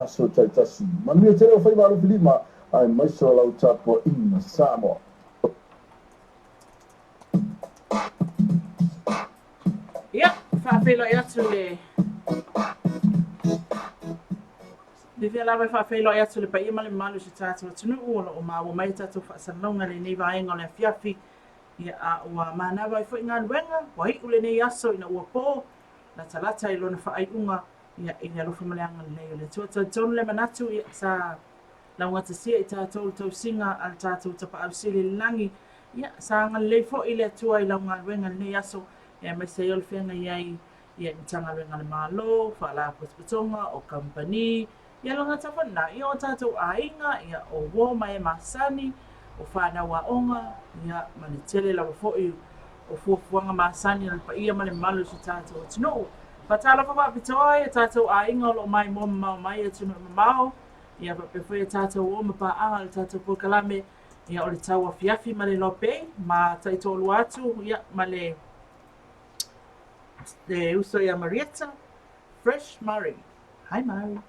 Aso taitasi. Manuia tele o faiva alofilima aemaise o lau tapuaiga Samoa. Ia, faafeiloai atu le Fiafia lava e faafeiloai atu le paia ma le mamalu o si o tatou atunuu o lo o maua mai a tatou faasalalauga i lenei vaega o le afiafi. Ia, a ua manava ai foi galuega, ua iu lenei aso ina ua po, latalata i lona faaiuga. Ia, i le alofa ma le agalelei o le Atua. Talitonu le manatu, ia, sa laugatasia i tatou le tausiga a le tatou Tapaau Sili i le lagi. Ia, sa agalelei foi le Atua i lau galuega i lenei aso, ia, aemaise ai o le feagai ai, ia, i Matagaluega a le Malo, Faalapotopotoga, o Kamupani, ia, le gata foi lena, ia, o tatou aiga, ia, o uo ma e masani, o fanau aoga, ia, ma le tele lava foi o fuafuaga masani a le paia ma le mamalu o si o tatou atunuu. Faatalofa faapitoa i o tatou aiga o lo o maimoa mamao mai i atunuu mamao, ia faapea foi a tatou uo ma paaga i le tatou polokalame, ia o le tauafiafi ma le Lope ma taitoalua atu, ia, ma le le uso ia Marietta Fresh Murray. Hi Murray.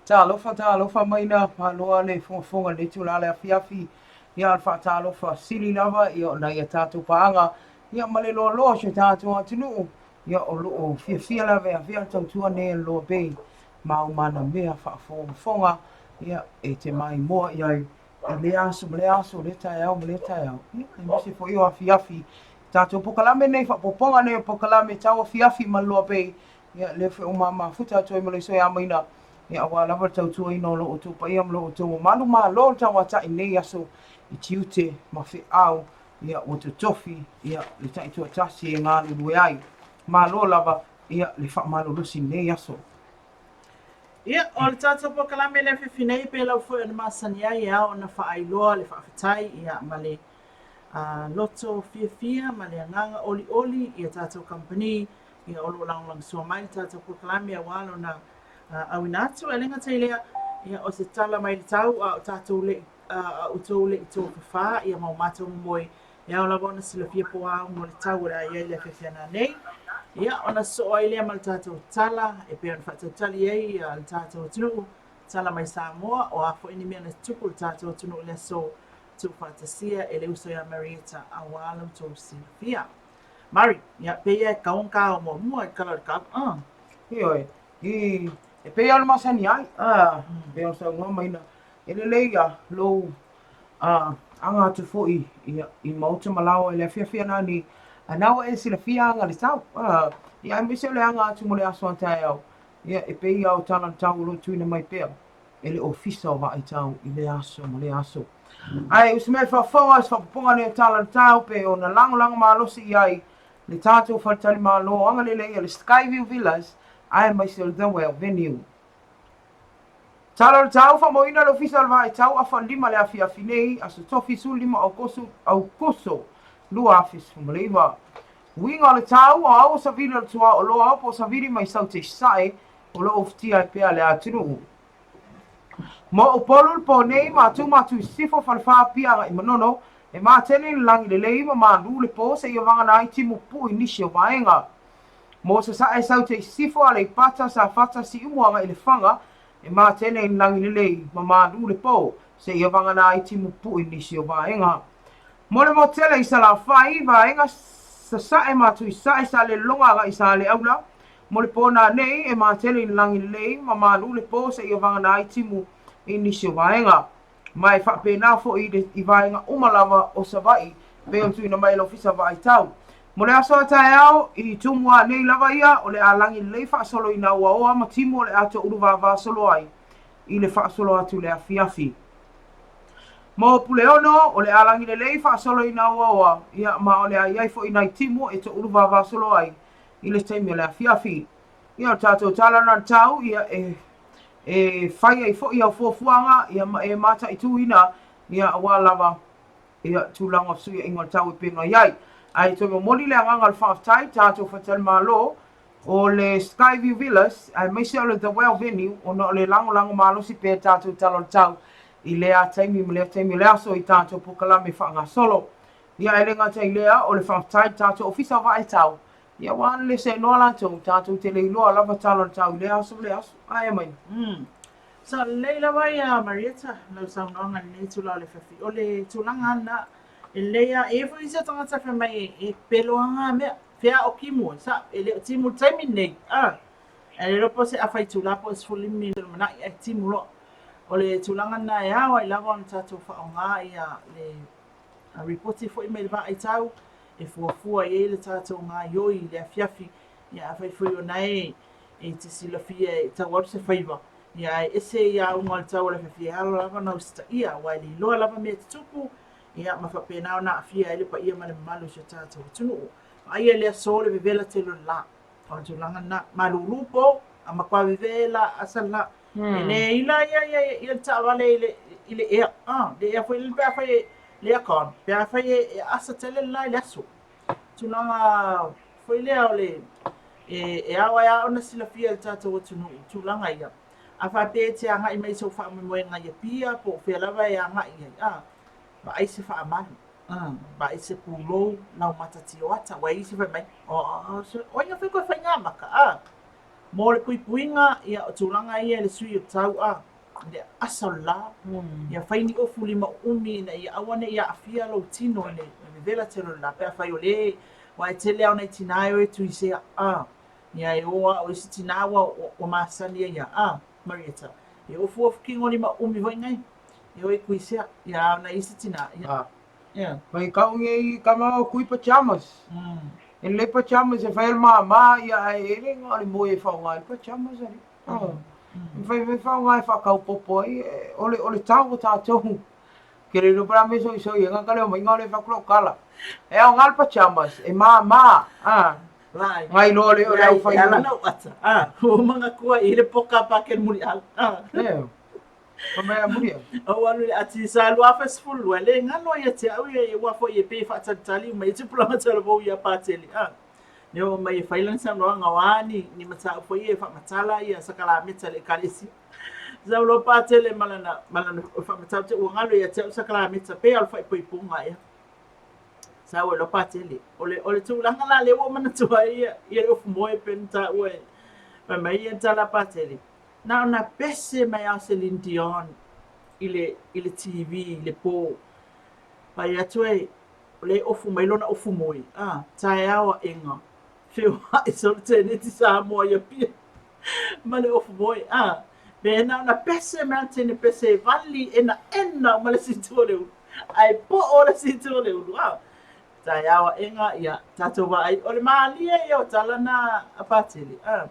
Talofa, talofa maina, maloa le fogafoga i lenei itula le afiafi, ia o le faatalofa sili lava ia o nai a tatou paaga, ia ma le loaloa o si o tatou atunuu, ia o lo o fiafia lava e avea le tautua nei a le Loa Bay ma au manamea faafogafoga, ia e te maimoa i ai i lea aso ma lea aso, lea taeao ma lea taeao, ia aemaise foi o afiafi. Tatou polokalame nei, faaopoopoga nei o polokalame tau afiafi ma le Loa Bay, Ia, lea foi ua mamafuta atu ai ma le uso ia Maina, ia aua lava le tautuaina o lo outou paia ma lo outou mamalu. Malo le tauatai i lenei aso i tiute ma feau, ia ua totofi, ia le taitoatasi e galulue ai. Malo lava, ia le faamalolosi i lenei aso. Ia, o le tatou polokalame lea fiafi nei, pei lava foi ona masani ai, e ao ona faailoa le faafetai, ia, ma le loto fiafia ma le agaga olioli i a tatou kamupani, Ia, o lo o lagolagosua mai le tatou polokalame aua lona auina atu. E le gata i lea, ia, o se tala mai le tau a o tatou le i, a outou le i tofafa, ia, ma o matou momoe, e ao lava ona silafia po o a auga o le tau o le a i ai le afiafi a nanei. Ia, ona sosoo ai lea ma le tatou tala e pei ona faatautali ai le tatou atunuu, tala mai Samoa, o a foi ni mea na tutupu i le tatou atunuu i le aso tuufaatasia e le uso ia Marietta aua la outou silafia. Mari, ia, pei e kaunga o muamua i kala o le kau, uh. Ioe, i, e pei lava ona masani ai, a, pei ona saunoa maina, e lelei ia lou a, aga atu foi ia, i maota ma laoa i le afiafi ana nei, a na ua e silafia aga le tau, a, ia aemaise o le aga atu mo le aso a taeao, ia, e pei lava o tala le tau o lo o tuuina mai pea e le Ofisa o Vaai Tau i lea aso ma lea aso. Ae o se mea e faafofoga, o se faaopoopoga lenei o tala le tau pei ona lagolago malosi i ai le tatou faletalimalo agalelei o le Skyview Villas aemaise o le The Well Venue. Tala o le tau, faamauina le Ofisa o le Vaai Tau afa 5 le afiafi nei, aso Tofi 15 Aokoso, Aukuso 2019. Uiga o le tau, o au o savili o le tuaoloa po o savili mai Saute i Sasae o lo o ufitia ai pea le atunuu. Mo Upolu le po nei, Matu Matu i Sisifo, Falefa, Apia agai i Manono, e matele i le lagi lelei ma malu le po seia vagana ai timu pupuu i nisi o vaega. Mo Sasae, Saute i Sisifo, Aleipata, Safata, Siumu agai i Lefaga, e matele i le lagi lelei ma malu le po seia vagana ai timu pupuu i nisi o vaega. Mo le motele i Salafai, vaega Sasae, Matu i Sasae, Salelologa agai i Saleaula, Mo le pō nanei, e matele i le lagi lelei ma malu le pō seia vagana ai timu i nisi o vaega. Ma e faapena foi i le i vaega uma lava o Savaii, pei ona tuuina mai e le Ofisa Vaai Tau. Mo le aso a taeao, i Tumua nei lava ia, o le a lagi lelei faasolo i Nauaoa ma timu o le a touluvāvā solo ai i le faasolo atu i le afiafi. Mo Puleono, o le a lagi lelei faasolo i Nauaoa, ia, ma o le a i ai foi nai timu e touluvāvā solo ai i le taimi o le afiafi. Ia, o le tatou tala lena tau, ia, e, e fai ai foi au fuafuaga, ia, ma e mataituina, ia, aua lava, ia, tulaga o fesuiaiga o le tau e pei ona i ai. Ae toe momoli le agaga o le faafetai, tatou faletalimalo, o le Skyview Villas, aemaise o le The Well Venue, ona o le lagolago malosi pea i tatou tala o le tau i lea taimi ma lea taimi o le aso i tatou polokalame faagasolo. Ia, e le gata i lea, o le faafetai i le tatou Ofisa o Vaai Tau, ia ua ana le seanoa latou, tatou te le iloa lava tala o le tau i lea aso ma lea aso. Ae mai. Mm. Sa lelei lava ia Marietta lau saunoaga i lenei itula o le afiafi. O le tulaga lena, e lelei lava, e i ai foi isi tagata e fai mai e pelo lava na mea, fea o timu ai, sao, e le o timu i le taimi lenei, a, ae le iloa po o se afa itula po o se 15 minute i le lumanai ae timu loa. O le tulaga lena e ao ai lava ona tatou faaaoga ia le ripoti foi mai le vaaitau e fuafua i ai le tatou gaioi i le afiafi. Ia afai foi o na e e te silafia e tau alu se faiva, ia ae ese ia auga o le tau o le afiafi e ao lava ona usitaia, aua e le iloa lava mea e tutupu, ia ma faapena ona aafia ai le paia ma le mamalu o si o tatou atunuu. Vaaia i le aso le vevela tele o le la. O le tulaga lena. Malulu po, a matua vevela asa le la. E le ila ia ia ia le taavale i le i le ea. Ah, le ea foi le pe afai e le aircon, pe afai e, e asa tele le la i le aso. Tulaga foi lea o le e, e ao ai lava ona silafia e le tatou atunuu tulaga ia. A faapea e te agai mai i sou faamoemoega i Apia po o fea lava e agai i ai, a, vaai se faamalu, vaai se pulou, lau mata tioata, aua e i ai isi fai mai, o, o ai na fai koe faiga maka, a, mo le puipuiga, ia, o tulaga ia i le sui o tau, a, le asa o le la, ia fai ni ofu lima uumi ina ia aua ne i aafia lou tino i le vevela tele o le la, pe afai o le, aua e tele lava o nai tina e o e tuisea, a, ia e o lava o isi tina ua, ua masani ai ia, a, Marietta, e ofuofu kino lima uumi foi nei, e o e tuisea, ia a o nai isi tina, ia, ia. Mai kau nei kama o kui pajamas. E lelei pajamas e fai ai le māmā, ia ae e le na o le moe e faaaoga ai le pajamas alii. E mafai foi faaaoga e faakaupopo ai, o le, o le tau o tatou. Ke le iloa po o le a mea e soisoi ai gata le omai na o le fai atu lau tala. E aoga le pajamas, e māmā, a. Vai. Ngai loa le o le au fai. Ala na ata. A, ua manatua i le poka pa ke muli ala. A. E. Pa mea muli. Ou alu i le ati sa 2012 le galo ia te au ia ua foi e pei e faatalitali uma i tupulaga talavou ia Patele. A. Ne o mai e fai lana saunoaga o a ni, ni mataupu foi ia e faamatala ia sakalameta a le ekalesia. Sau loa Patele ma lana, ma lana faamatala te ua galo ia te au sakalameta pei lava o le faaipoipoga ea. Sau ai loa Patele. O le, o le tulaga la lea ua ou manatua ai ia, ia le ofu moe pei ona taua e fai mai ia le tala a Patele, na ona pese mai lava o Celine Dion i le, i le TV i le po. Fai atu e, o lea e ofu mai lona ofu moe, a, taeao aʻega, feoai solo teneti Samoa i Apia ma le ofu moe, a, pe na ona pese mai lava le teine pese e vali enaena uma le isi itu o le ulu, ae poo le isi itu o le ulu, a. Taeao aʻega, ia, tatou vaai, o le mālie ia o tala na a Patele, a.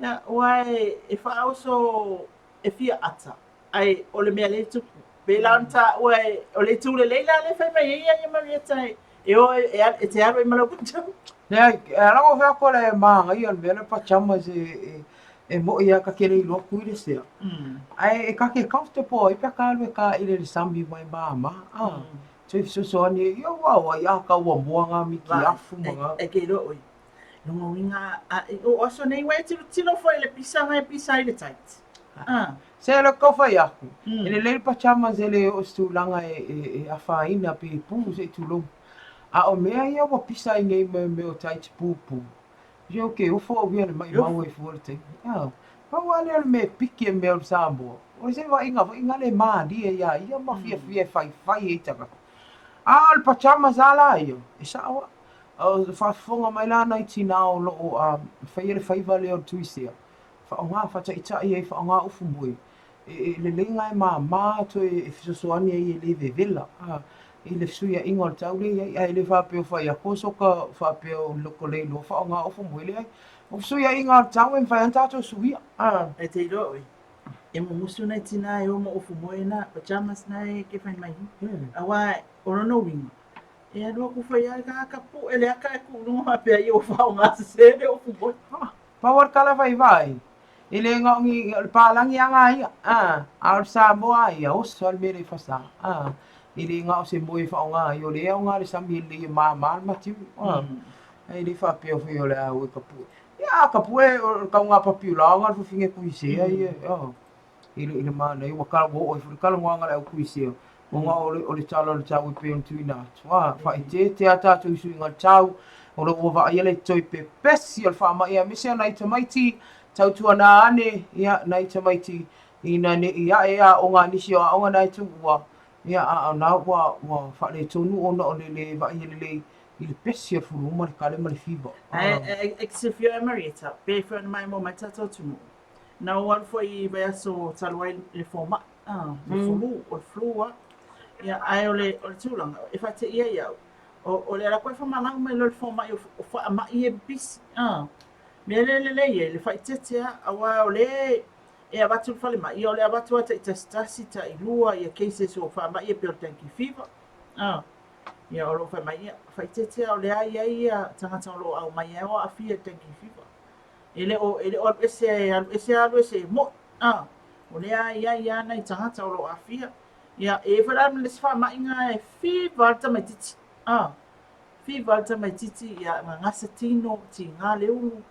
Ia, aua e, e faaoso e fia ata, ae o le mea lea e tupu. Pēlā ona taua e, o le itu lelei la lea e fai mai ai ia ia Marietta e, e o e, e, e te alu ai ma lau pajama. Leai, e ala ona fai atu o le manaia o le mea lea pajamas e, e, e moʻi lava ta te le iloa tui le sea. Ae e ta te comfortable ai pe a ta alu e taʻile i le sami aua e māmā. A, toe fesoasoani ai, ia ua o ai a tau ua moa ngā mitiafu ma ngā. E ke iloa ʻoe. Lona uiga, a, o aso nei ua e tilotilo foi i le pisa na e pisa ai le tight. A. Se le tau fai aku, e lelei le pajamas e le oo i se tulaga e, e, e afaina pe pu se i tulou. A o mea ia ua pisa ai nei me mea o tights pupu, se ou ke ofo au ia le maʻimau ai fua le taimi. A, pau lava lea o le mea e piki e mea o le Samoa, o se vaaiga foi na le malie iā ia ma fiafia e faifai ai tagata. A o le pajamas lava la ia, e sao lava. A o faafofoga mai la nai tinā o lo o faia le faiva lea o le tuisea, faaaoga, faataitai ai, faaaoga ufu moe, e lelei na e māmā toe e fesoasoani ai e le vevela i le fesuiaiga o le tau lea e i ai. Ae le faapea o fai atu o soka faapea o loko le iloa faaaoga ufu moe, leai. O fesuiaiga o le tau e mafai lava ona tatou suia. E te iloa ʻoe, e mumusu nai tinā e o ma ufu moe na, pajamas na e ke fai mai. Aua o lona uiga, E alu aku fai a ka ka puʻe le aka e kuʻu luga faapea ia ua faaaoga sesē le ofu moe. Pau o le tala vaivai, e le na o ni, o le palagi lava na ia, a, a o le Samoa lava ia, oso lava le mea lea i fasā, a, e le na o se moe e faaaoga ai, o lea e aoga le sami e lelei e māmā le matiu, a, e le faapea foi o le a o e tapue. Ia, a tapue, o le tauga papiula ona le fafine tuisea ia, a. I le, i le manaia, ua kala, ua oo ai foi le talanoaga a le au tuisea, ona o le, o le tala o le tau e pei ona tuuina atu. A, faaeteete lava tatou i suiga o le tau, o lo o ua vaaia le toe pepesi o le faamai aemaise o nai tamaiti, tautuana ane, ia, nai tamaiti. Ina ne i aʻe aʻoga nisi o aʻoga na e tuua, ia a o na ua ua faaletonu ona o le lē vaai lelei i le pesi o le fulu ma le kale ma le fiva. Ae e e te silafia oe Marietta, pei foi ona maimoa mai le tatou atunuu, na ou alu foi i vaiaso talu ai i le fomai, le flu, o le flu lava. Ia, ae o le o le tulaga, e faateia ai au, o o le alu atu lava faamalau mai loa i le fomai o faamai ia e pipisi. Mea lea e lelei ai le faaeteete lava, aua o lea e avatu i le falemai, ia o le avatu lava taitasitasi, tailua ia cases o faamai ia pei o le dengue fever. Ia o lo o fai mai, ia, faaeteete lava o lea e i ai ia tagata o lo o aumai ai o aafia i le dengue fever. E le o, e le o alu ese, alu ese, alu ese, e mo'i, a, o lea e i ai lava nai tagata o lo o aafia. Ia, e i ai foi la le isi faamaiga e fever lava le tamaitiiti, a, fever lava le tamaitiiti, ia, gagasa tino, tiga le ulu,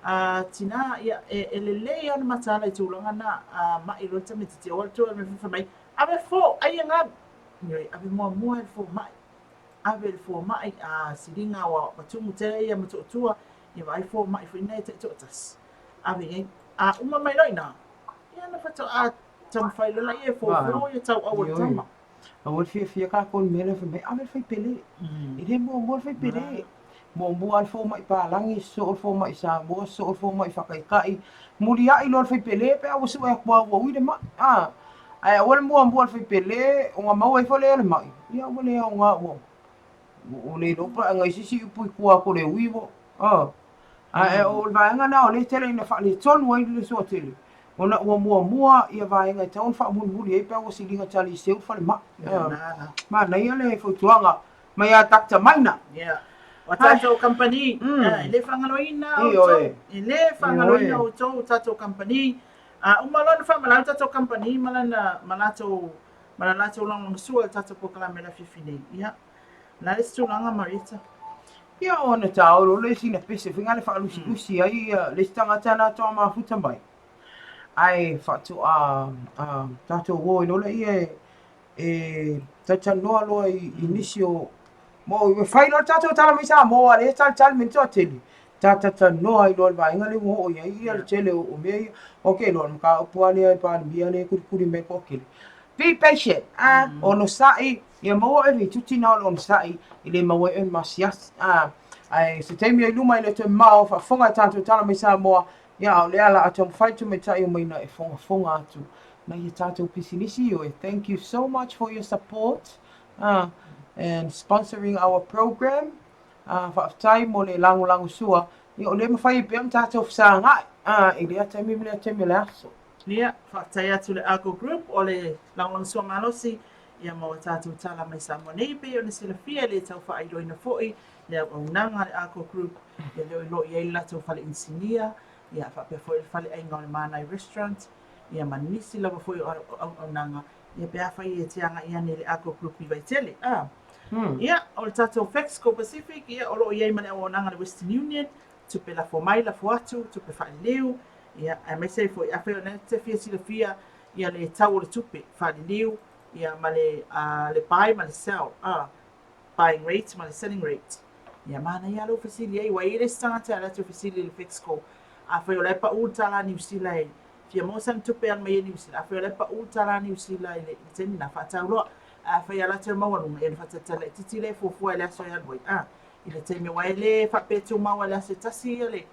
a, tina, ia, e, e lelei lava ona mataala i tulaga na, a mai loa le tamaitiiti, aua le toe fai mai, ave fo, ai e galu. Ioe, ave muamua i le fomai. Ave i le fomai, a siliga ua tumu tele ia Motootua, ia vaai fomai foi nei taitoatasi. Ave i ai. A uma mai loa i ina, ia ona faatoa taumafai loa lea e fofo ia tauau o le tama. Aua le fiafia kākou i le mea lea fai mai, ave le faipele. E le muamua le faipele. Muamua lava le fomai palagi, sosoo le fomai Samoa, sosoo le fomai faataitai, muliai loa le faipele pe a ua sue atu lava ua ui le mai. A, ae aua le muamua le faipele ona maua ifo lea o le mai, ia ua le aoga ua ua le iloa pe a agai se isi upu i tua atu o le ui ua, a. Ae o le vaega lena o lea e tele ina faaletonu ai le suatele, ona ua muamua ia vaega e tatau ona faamulimuli ai pe a ua siliga tali seu le falemai. Manaia le fautuaga mai ia Doctor Maina. Yeah. O tatou kamupani, e le faagaloina outou, e le faagaloina outou o tatou kamupani. A uma loa ona faamalae le tatou kamupani ma lana, ma latou, ma la latou lagolagosua i le tatou polokalame i le afiafi nei, ia, o le a le isi tulaga Marietta? Ia, ona taolo le isi na pese foi ngale faalusilusi ai ia le isi tagata na toa mafuta mai. Ae faatoa tatou o ai loa lea e e talatalanoa loa i, i nisi o mo e fai loa le tatou tala mai Samoa lea e talitali mai le toatele ta talatalanoa ai loa i le vaega lea ua oo i ai ia le tele o, o mea ia. Ok loa le mataupu lava lea i le Palemia lea e kulikuli mai le toatele. Be patient, ah, onosai, ia maua oe le ituti na o le onosai, e le maua ai oe le maasiasi. Ah, ae se taimi ai luma e le toe mamao, faafofoga i tatou tala mai Samoa, ia a o lea o le a taumafai le tamaitai o Maina e fogafoga atu nai a tatou pisinisi ioe. Thank you so much for your support ah, and sponsoring our program. Ah, faafetai mo le lagolagosua. Ia, o lea e mafai ai pea ona tatou fesagai ah, i lea taimi ma lea taimi o le aso. Ia, faafetai atu i le Argo Group o le lagolagosua malosi ia ma ua tatou tala mai Samoa nei pei ona silafia e le tau faailoaina foi le auaunaga a le Argo Group ia lea o lo o i ai le latou fale inisinia ia faapea foi le faleaiga o le Manai Restaurant ia ma nisi lava foi o auaunaga ia pe afai e te agai ane i le Argo Group i Vaitele. A. Ia, o le tatou Fexco Pacific, ia o lo o i ai ma le auaunaga a le Western Union, tupe lafo mai, lafo atu, tupe faaliliu, ia, aemaise ai foi, afai o lena e te fia silafia ia le tau o le tupe faaliliu, ia ma le, le buy ma le sell, a, buying rate ma le selling rate. Ia, manaia lava lou fesili ai, ua i ai le isi tagata e alu atu e fesili i le Fexco, afai o la e pau le tala Niu Sila e fia maua sana tupe e alu mai ai Niu Sila, afai o la e pau le tala Niu Sila i le taimi lena, faatau loa. Ae afai e alu atu e maualuga, ia ona faatalitali laitiiti lea e fuafua i le aso e alu ai, a, i le taimi, aua e le faapea e tumau lava i le aso e tasi ia le,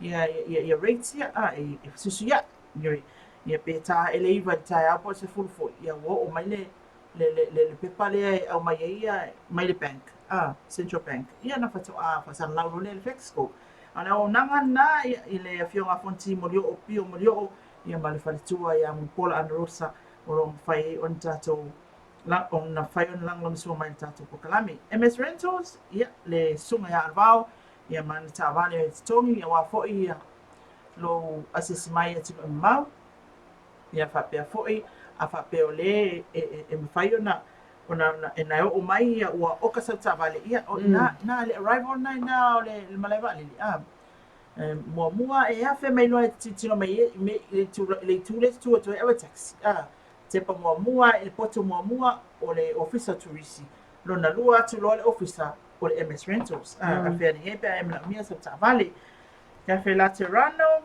ia, ia, ia rates ia, a, e fesuisuiai. Ioe. Ia pe ta ae le 9 i le taeao po o le 10 foi, ia ua oo mai le, le, le, le, le pepa lea e aumai ai ia mai le bank, a, Central Bank, ia ona faatoa faasalalau loa lea e le Fexco. A o le auaunaga lena i le Afioga a Fonoti Molioo, Pio Molioo, ia ma le faletua ia Mulipola Anarosa o lo o mafai ai ona tatou ona fai ona lagolagosua mai i le tatou polokalame. MS Rentals, ia, le susuga ia Alvao, ia ma ana taavale e totogi aua foi ia lou asiasi mai i atunuu e mamao. Ia faapea foi, a faapea o lea e, e, e mafai ona ona ona e na e oo mai ia ua oka sau taavale, ia o ina, ina le arrival lena ina o le, le malae vaalele, a. E, muamua e afe mai loa e tilotilo mai i, i, le itu, le itu lea e te tu atu ai ave taxi, a. Tepa muamua i le potu muamua o le ofisa o turisi. Lona lua atu loa le ofisa o le MS Rentals. A, afe ane i ai pe a e manaomia sau taavale. Cafe Laterano.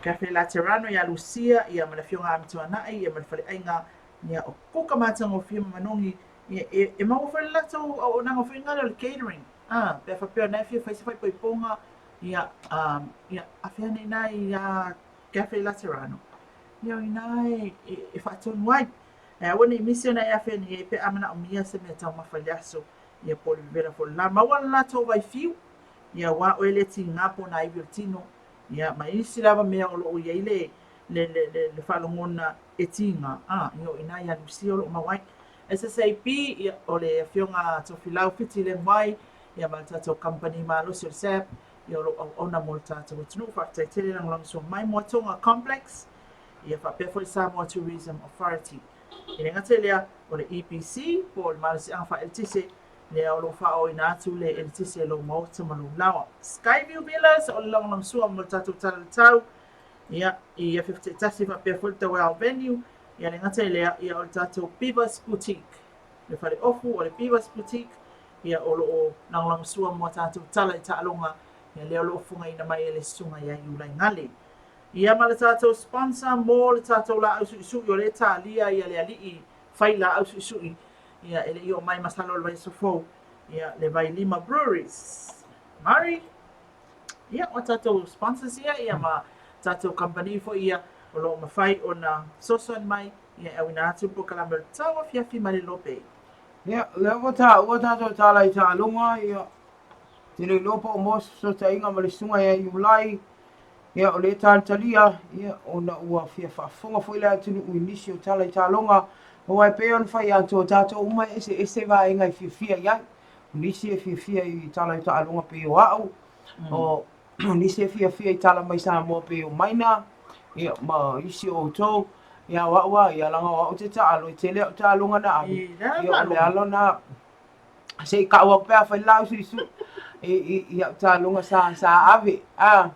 Cafe Laterano ia Lucia, ia ma le Afioga ia Amituanai, ia ma le Faleaiga, ia o Kuka Matagofie ma Manogi, ia e, e maua foi le latou auaunaga foi lea o le catering, a, pe a faapea o lena e fia fai se faaipoipoga, ia, a, ia, afe ane i ina ia Cafe Laterano, ia o ina e, e, e faatonu ai. Ae aua ne i misi ona e afe ane i ai pe a manaomia se mea taumafa i le aso, ia po o le vevela foi o le la. Maua le latou vaifiu, ia aua oe le tiga po o nā ivi o le tino, ia ma isi lava mea o lo o i ai le, le, le, le, le faalogona e tiga, a, ia o i ina ia Lucia o lo o maua ai. SSAB, ia, o le Afioga Tofilau Fiti Lemuai, ia ma le tatou kamupani malosi o le SAB, ia o lo o auauna mo le tatou atunuu. Faafetai tele lagolagosua mai Moatonga Complex, ia faapea foi le Samoa Tourism Authority. E le gata i lea, o le EPC po o le malosiaga faaeletise, lea o lo o faaooina atu le eletise i lou maota ma lou laoa. Skyview Villas, o le lagolagosua mo le tatou Tala i le Tau, ia, i afiafi taitasi faapea foi le Tauao Venue, ia le gata i lea, ia o le tatou Beavers Boutique, le faleofu o le Beavers Boutique, ia o lo o lagolagosua mo a tatou tala i taaloga, ia lea o lo o fugaina mai e le Susuga ia Iulaigale. Ia ma le tatou sponsor mo le tatou laau suisui o lea e talia ia le alii fai laau suisui, ia e le i oo mai masalo o le vaiaso fou, ia le Vailima Breweries. Murray, ia o tatou sponsors ia, ia ma tatou kamupani foi ia o lo o mafai ona fesoasoani mai ia e auina atu le polokalame o le tauafiafi ma le Lope. Ia, lea ua taua tatou tala i taaloga, ia, te le iloa po o maua se fesootaiga ma le susuga ia Iulai, ia, o lea e talitalia, ia, ona ua fia faafofoga foi le atunuu i nisi o tala i taaloga, aua e pei ona fai atu, o tatou uma e eseese vaega e fiafia i ai. O nisi e fiafia i tala i taaloga pei o au, o nisi e fiafia i tala mai Samoa pei o Maina, ia, ma isi o outou, ia, o au lava ia, leaga o au ou te taalo, e tele au taaloga na ave, ia, o le ala lena, se i kau atu pe afai le laau suisui i, i, i au taaloga sa, sa ave, a,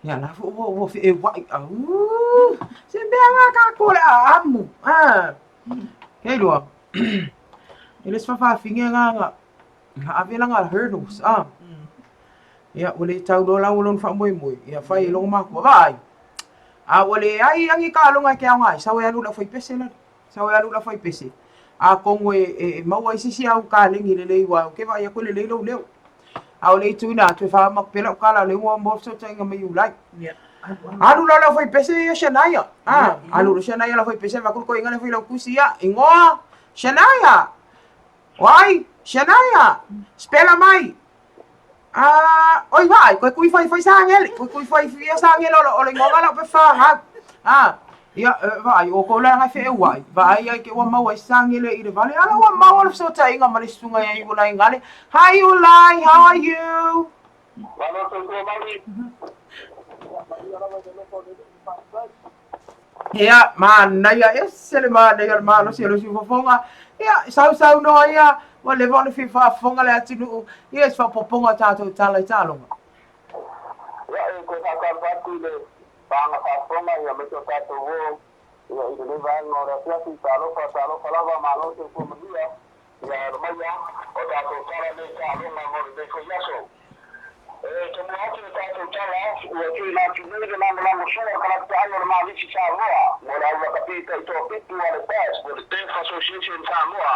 ia, la foi ua, ua feeuai, au, se mea la tatou o le a amu, a, kei lua, e le se faafafine na, na, na ave lana hurdles, a, ia, ua le tau loa la ua lona faamoemoe, ia, fai e lona makua, vaai, a ua leai lava ni taaloga e te aoga ai, sau e alu i le aufaipese lale. Sau e alu i le aufaipese, atonu e, e, e maua ai se isi au kalegi lelei aua ou te vaai atu e lelei lou leo. A o le i tuuina atu e faauma atu pea lau tala o lea ua maua fesootaiga ma Iulai. Alu loa le aufaipese ia Shania. Ah, alu loa Shania le aufaipese avatu le toeaina lea fai lau tusi ia, igoa Shania. O ai? Shania. Spela mai. Ah, oi vaai, koe kui fai fai sangele, koe kui fai fia sangele o le igoa lau pe whanau. Ah, ia, vaai, o kou lea ngai wheeuai, vaai ai ke ua maua i sangele i le vale, ala ua maua le fesootaiga ma le susuga ia Iulai Gale. Hi Iulai, how are you? Malo soifua Mari. Maria lava i le alofa o le Alii, faafetai. Ia, manaia, ese le manaia o le malosi o le siufofoga. Ia, sausaunoa ia, ua leva ona fia faafofoga le atunuu, ia, se faaopoopoga o tatou tala i taaloga. Ia, e toe faatalofa atu i le paaga faafofoga, ia, aemaise o tatou uo, ia, i lenei vaega o le afiafi. Talofa, talofa lava, malo le soifua manuia. Ia alo maia o tatou tala nei taaloga mo lenei foi aso. E tomua atu le tatou tala ua tuuina atu nei le lagolago sua a le Kalapitaai o le Malisi Samoa mo le au lakapi taitoafitu a le DAS po o le Deaf Association Samoa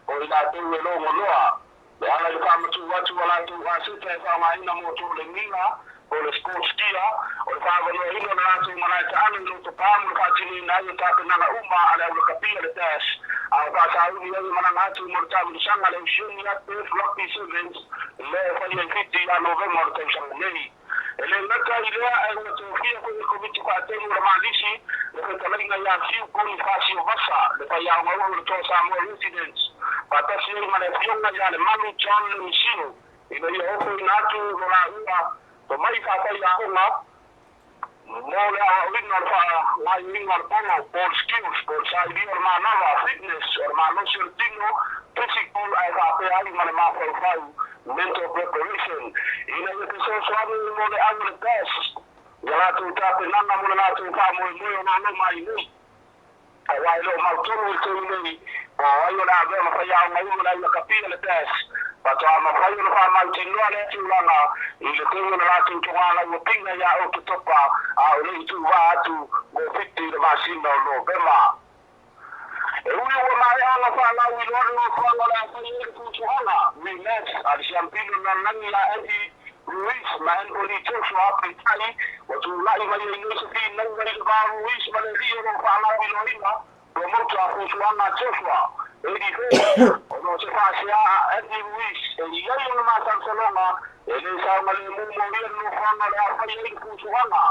o i latou e logonoa E ala i le faamatuu atu a latou aseta e faaaogaina mo toleniga po o le sports gear, o le faaavanoaina o le latou malae taalo i Lotopa mo le faatinoina ai o tapenaga uma a le au lakapi a le DAS, a o faasauni ai e malaga atu mo le taamilosaga a le Oceania Deaf Rugby Sevens lea e faia i Fiti ia Novema o le tausaga nei. E le gata i lea, ae ua tofia foi e le Komiti Faatonu o le Malisi le fetalaiga ia Fiu Ponifasio Vasa, le faiaoga ulu o le Toa Samoa Residence, faatasi ai ma le Afioga ia Lemalu John Lemisio, ina ia ofoina atu lo laua tomai faafaiaoga mo le aoaoina o le faagaoioiga o le polo, ball skills, po o le sailia o le manava, fitness, o le malosi o le tino, physical, ae faapea ai ma le mafaufau, mental preparation, ina ia fesoasoani mo le au o le PASS ia latou tapenaga mo le latou faamoemoe o lo o loma ai nei. Aua e le o mautonu i le taimi nei po o ai o le a avea ma faiaoga ulu o le au lakapi a le PASS. Faatoa mafai ona faamautinoa lea tulaga i le taimi o le latou togala ua pinga ia Oketopa a o le i tuuvaa atu mo Fiti i le masina o Novema. E ui ua maea ona faalauiloa le nofoaga o le a fai ai le fuafuaga, rematch, a le siampino lalolagi ia Eddie Ruiz ma Anthony Joshua, peitai, ua tulai mai ai nei se finauga i le va o Ruiz ma le alii o lo o faalauiloaina ua mauta a fuafuaga a Joshua, Eddie Hearn, ona o se faasea a Eddie Ruiz e i ai ona masalosaloga e le saogalemu mo ia le nofoaga o le a fai ai le fuafuaga.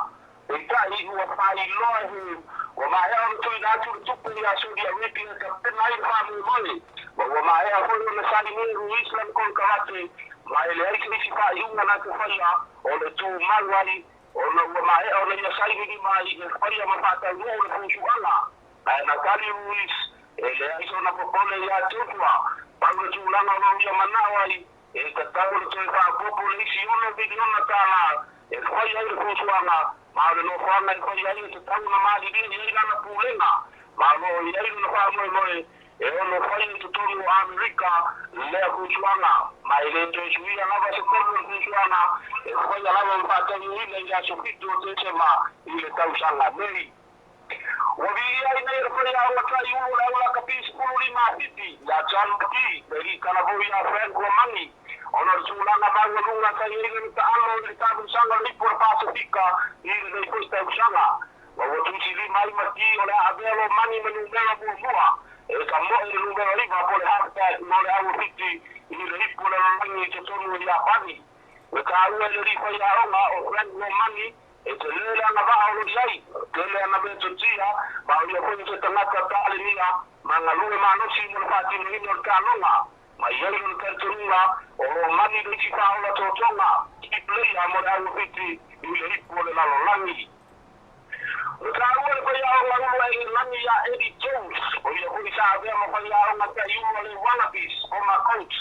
Peitai, ua faailoa e Hearn ua maea ona tuuina atu le tupe ia Saudi Arabia e tapena ai le faamoemoe, ma ua maea foi ona sainia e Ruiz lana konekarate, ma e leai se isi faaiuga na te faia o le tumau ai ona ua maea ona ia saini lima ai e faia ma faataunuu le fuafuaga. Ae na tali Ruiz, e leai sona popole ia Joshua, pau le tulaga o lo o ia manao ai, e tatau ona toe faaopoopo le isi $6 miliona e fai ai le fuafuaga, ma o le nofoaga e fai ai e tatau ona malilie i ai lana pulega, ma o lo o i ai lona faamoemoe e ono fai i totonu o Amerika lea fuafuaga, ma e le toe suia lava se tonu o le fuafuaga e faia lava ma faataunuuina i le aso 7 o Tesema i le tausaga nei. Ua viia ai nei le faiaoga taiulu o le au lakapi 15 a 7 ia John McGee me alii talavou ia Frank Romani ona o le tulaga maualuga sa i ai lona taalo i le taamilosaga o le Ipu o le Pasefika i lenei foi tausaga. Ma ua tusilima ai McGee o le a avea Romani ma numera muamua e tamoe le numera 9 po o le halfback mo le au a Fiti i le Ipu o le Lalolagi i totonu o Iapani. Ua taua e le alii faiaoga o Frank Romani E tele le agavaa o lo i ai, tele ana metotia, ma o ia foi o se tagata talenia ma galue malosi mo le faatinoina o le taaloga. Ma i ai lona talitonuga, o lo mani le isi faaola totoga, key player, mo le au Fiti i le ipu o le lalolagi. Ua taua le faiaoga ulu a Engelani ia Eddie Jones, o ia foi sa avea ma faiaoga taiulu a le Wallabies, former coach,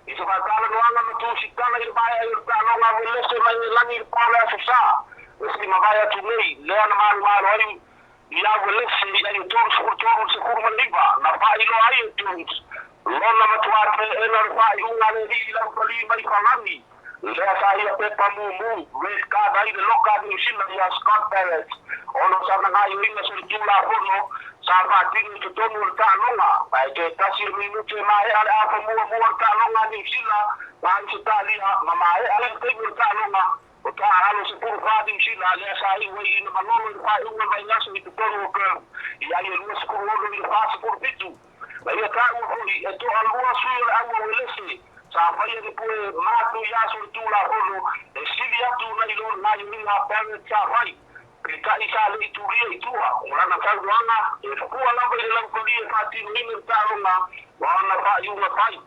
i se faatalanoaga ma tusitala i le vaea i o le taaloga a Uelese mai Engelani i le pa o le Aso Sa, le se i mavae atu nei, lea na malomalo ai ia Uelese i ai e 33 i le 19, na faailoa ai e Jones lona matuā teena o le faaiuga a le alii i Laupali mai Falani. Lea sa ia pepa mumu, red card, ai le loka a Niu Sila ia Scott Barrett ona o sana gaoioiga solitulafono sa faatino i totonu o le taaloga. Ma e toe tasi le minute e maea le afa muamua o le taaloga a Niu Sila ma Ausetalia ma maea ai le taimi o le taaloga o taaalo 14 Niu Sila lea sa iu ai ina malolo i le faaiuga o le vaiaso i totonu o Perth i ai e 26 i le 47. Na ia taua foi e toalua sui o le au a Uelese sa faia ni pue matu i aso le Tulafono e sili atu nai lo le gaoioiga a Barrett sa fai. Peitai sa le i tulia i tua o lana saunoaga e fua lava i le laupali e faatinoina le taaloga ma ana faaiuga fai.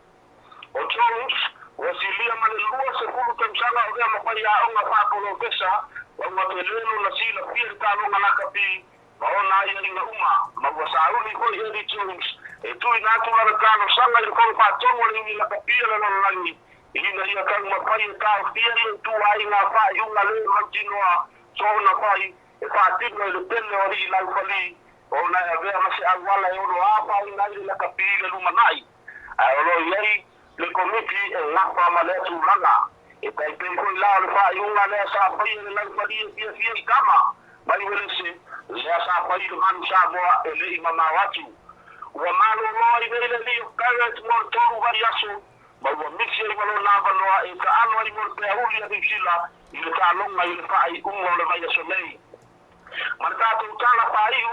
O Jones, ua silia ma le 20 tausaga o lea ma faiaoga faapolofesa ma ua tele lona silafia i le taaloga lakapi ma ona aiaiga uma, ma ua sauni foi Eddie Jones e tuuina atu lana talosaga i le Fono Faatonu a le Iwi Lakapi o le Lalolagi ina ia taumafai e taofia ia ituaiga faaiuga le mautinoa soona fai e faatino e le tele o alii laufali ona e avea ma se auala e ono afaina ai le lakapi i le lumanai. Ae o lo o i ai le Komiti e gafa ma lea tulaga. E tai pei foi la o le faaiuga lea sa faia e le laufali e fiafia i tama mai Uelese, lea sa fai i le Manu Samoa e le i mamao atu. Ua malolo ai nei le alii o Barrett mo le tolu vaiaso, ma ua misi ai ma lona avanoa e taalo ai mo le peauli a Niu Sila i le taaloga i le faaiuga o le vaiaso nei. Ma le tatou tala faaiu,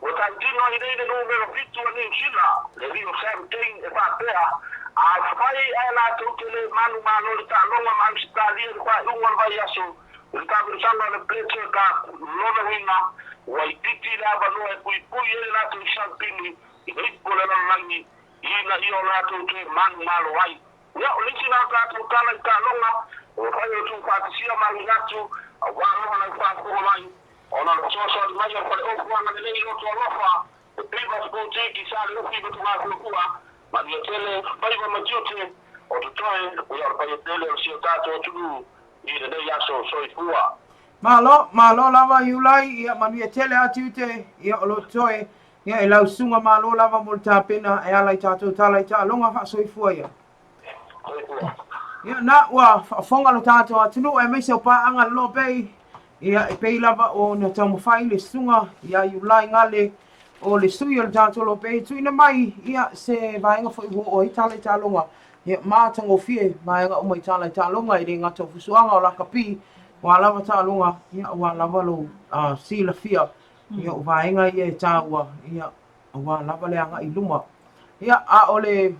ua tautino ai nei le numera 7 a Niu Sila, le alii o Sam Cane e faapea, Afai ae latou te le manumalo i le taaloga ma Ausetalia i le faaiuga o le vaiaso i le taamilosaga o le Pletcher Cup, lona uiga, ua itiiti le avanoa e puipui ai le latou siampini i le ipu o le lalolagi ina ia o latou toe manumalo ai. Ia, o le isi lena o tatou tala i taaloga, ua fai o le tuufaatasia ma auina atu, aua lava lau faafofoga mai, ona o le fesoasoani mai a le Faleofu Agalelei Loto Alofa, le Beavers Boutique i Saleufi ma Togafuafua, manuia tele, faiva ma tiute o totoe, ia o le paia tele o si o tatou atunuu i lenei aso. Soifua. Malo, malo lava Iulai, ia manuia tele a tiute, ia o lo totoe, ia e lau susuga malo lava mo le tapena e ala i tatou tala i taaloga faasoifua ia. Soifua. Ia, na ua faafofoga lo tatou atunuu aemaise o paaga le Loa Bay, ia e pei lava ona taumafai le susuga ia Iulai Gale o le sui o le tatou Loa Bay e tuuina mai ia se vaega foi ua oo ai tala i taaloga, ia matagofie vaega uma i tala i taaloga, e le gata o fusuaga o lakapi, o a lava taaloga, ia aua lava lou silafia, ia o vaega ia e taua, ia aua lava le agai i luma. Ia, a o le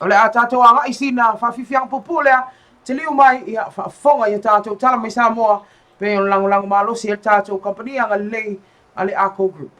O le a tatou agai sina faafiafiaga puupuu lea, taliu mai, ia, faafofoga i a tatou tala mai Samoa, pei ona lagolago malosi ai le tatou kamupani agalelei a le Arco Group.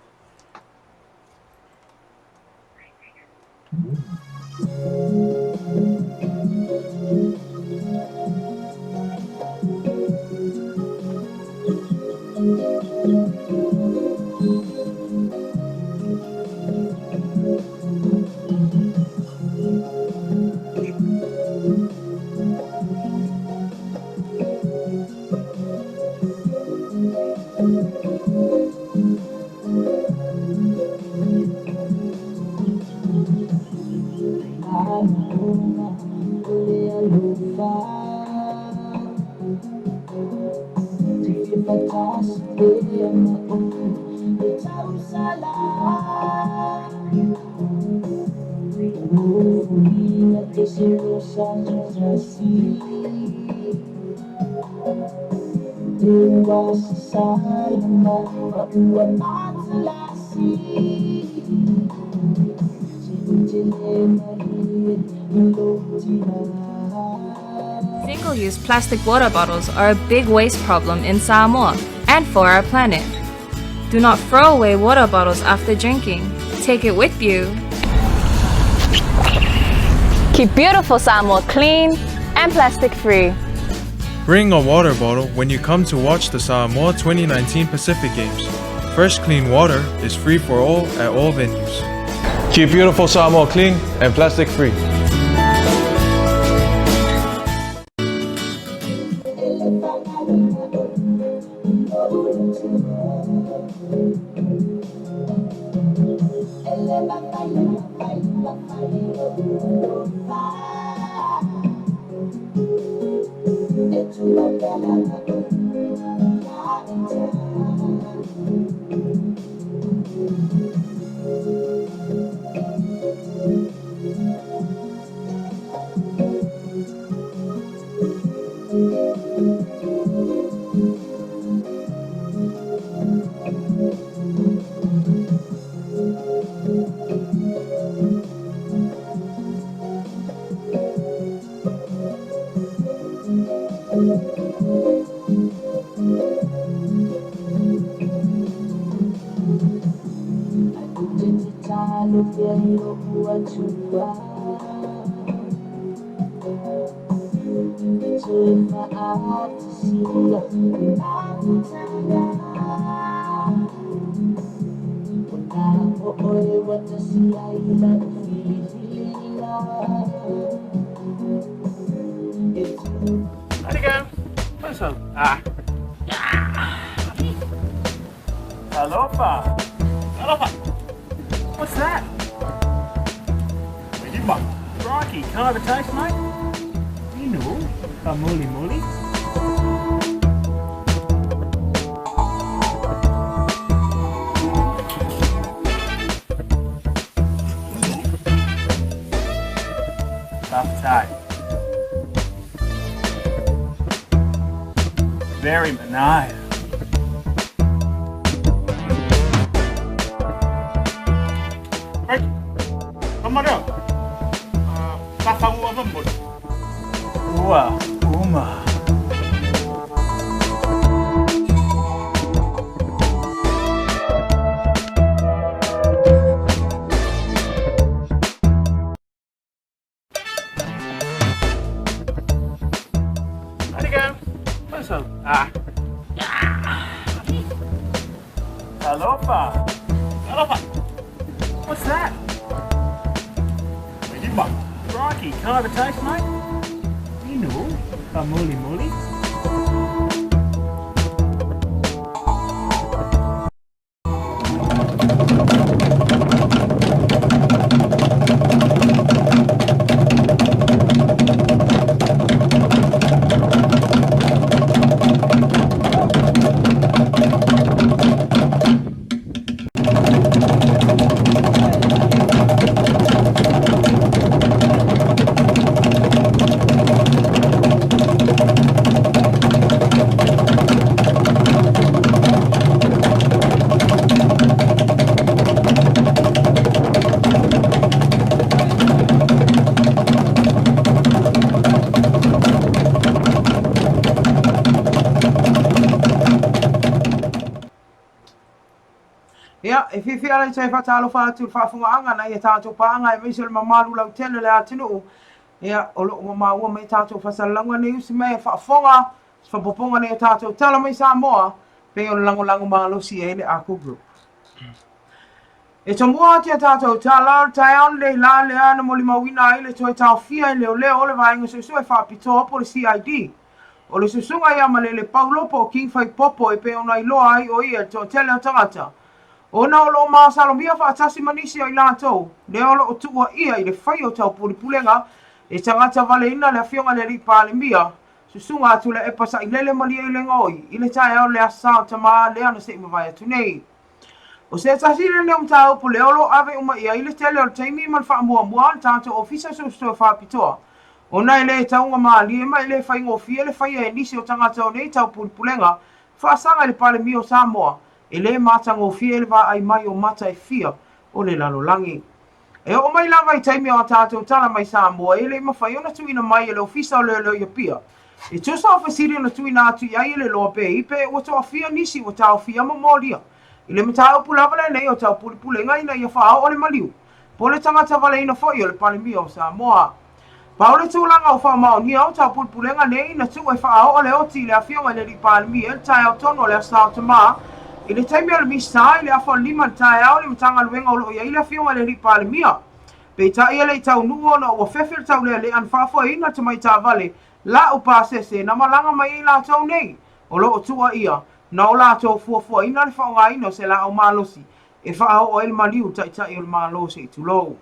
Single-use plastic water bottles are a big waste problem in Samoa and for our planet. Do not throw away water bottles after drinking. Take it with you. Keep beautiful Samoa clean and plastic free. Bring a water bottle when you come to watch the Samoa 2019 Pacific Games. Fresh, clean water is free for all at all venues. Keep beautiful Samoa clean and plastic free. Alofa. Alofa. What's that? Crikey, can I have a taste, mate? Inu, a muli muli. Buff tape. Very nice. Right. Come on up. Ua, uma. Alofa. Alofa. What's that? Crikey, can I have a taste, mate? Inu, a muli muli. Ia, e fiafia ala i toe faatalofa atu i le faafofogaaga nai a tatou paaga aemaise o le mamalu lautele o le atunuu. Ia, o lo o ua maua mai tatou faasalalauga nei usi mai e faafofoga se faaopoopoga nei o tatou tala mai Samoa, pei ona lagolago malosi ai le Ako Group. E tomua atu i a tatou tala, o le taeao lenei la lea na molimauina ai le toe taofia e leoleo o le Vaega Suesue Faapitoa po o le CID. O le susuga ia Malele Paulo po o King Faipopo e pei ona iloa ai o ia i le toatele o tagata, ona o lo o masalomia faatasi ma nisi o i latou lea o lo o tuuaia i le faia o taupulepulega e tagata valeina le Afioga i le Alii Palemia, Susuga Tuilaepa Sailele Malielegaoi i le taeao o le Aso Sa o Tama lea na se i mavae atu nei. O se tasi lenei o mataupu lea o lo o ave uma i ai le tele o le taimi ma le faamuamua a le tatou Ofisa Suesue Faapitoa, ona e le taugamalie ma e le faigofie le faia e nisi o tagata o nei taupulepulega faasaga i le Palemia o Samoa, e le matagofie le vaai mai o mata e fia o le lalolagi. E oo mai lava i taimi o a tatou tala mai Samoa e le i mafai ona tuuina mai e le Ofisa o Leoleo i Apia. E tusa o fesili na tuuina atu i ai e le Loa Bay pe ua toafia nisi ua taofia ma molia i le mataupu lava lenei o taupulepulega ina ia faaoo le maliu po le tagata valeina foi o le Palemia o Samoa. Pau le tulaga o faamaonia o taupulepulega nei na tuu e faaoo le oti i le Afioga i le Alii Palemia i le taeao tonu o le Aso Sa o Tama i le taimi o le Misa i le afa o le 5 i le taeao i le Matagaluega o lo o i ai le Afioga i le Alii Palemia. Peitai e le i taunuu ona ua fefe le taulealea na faafoeina le tamai taavale lau pasese na malaga mai ai latou nei o lo o tuuaia na o latou fuafuaina le faaaogaina o se laau malosi e faaoo ai le maliu i le Taitai o le Malo se i tulou.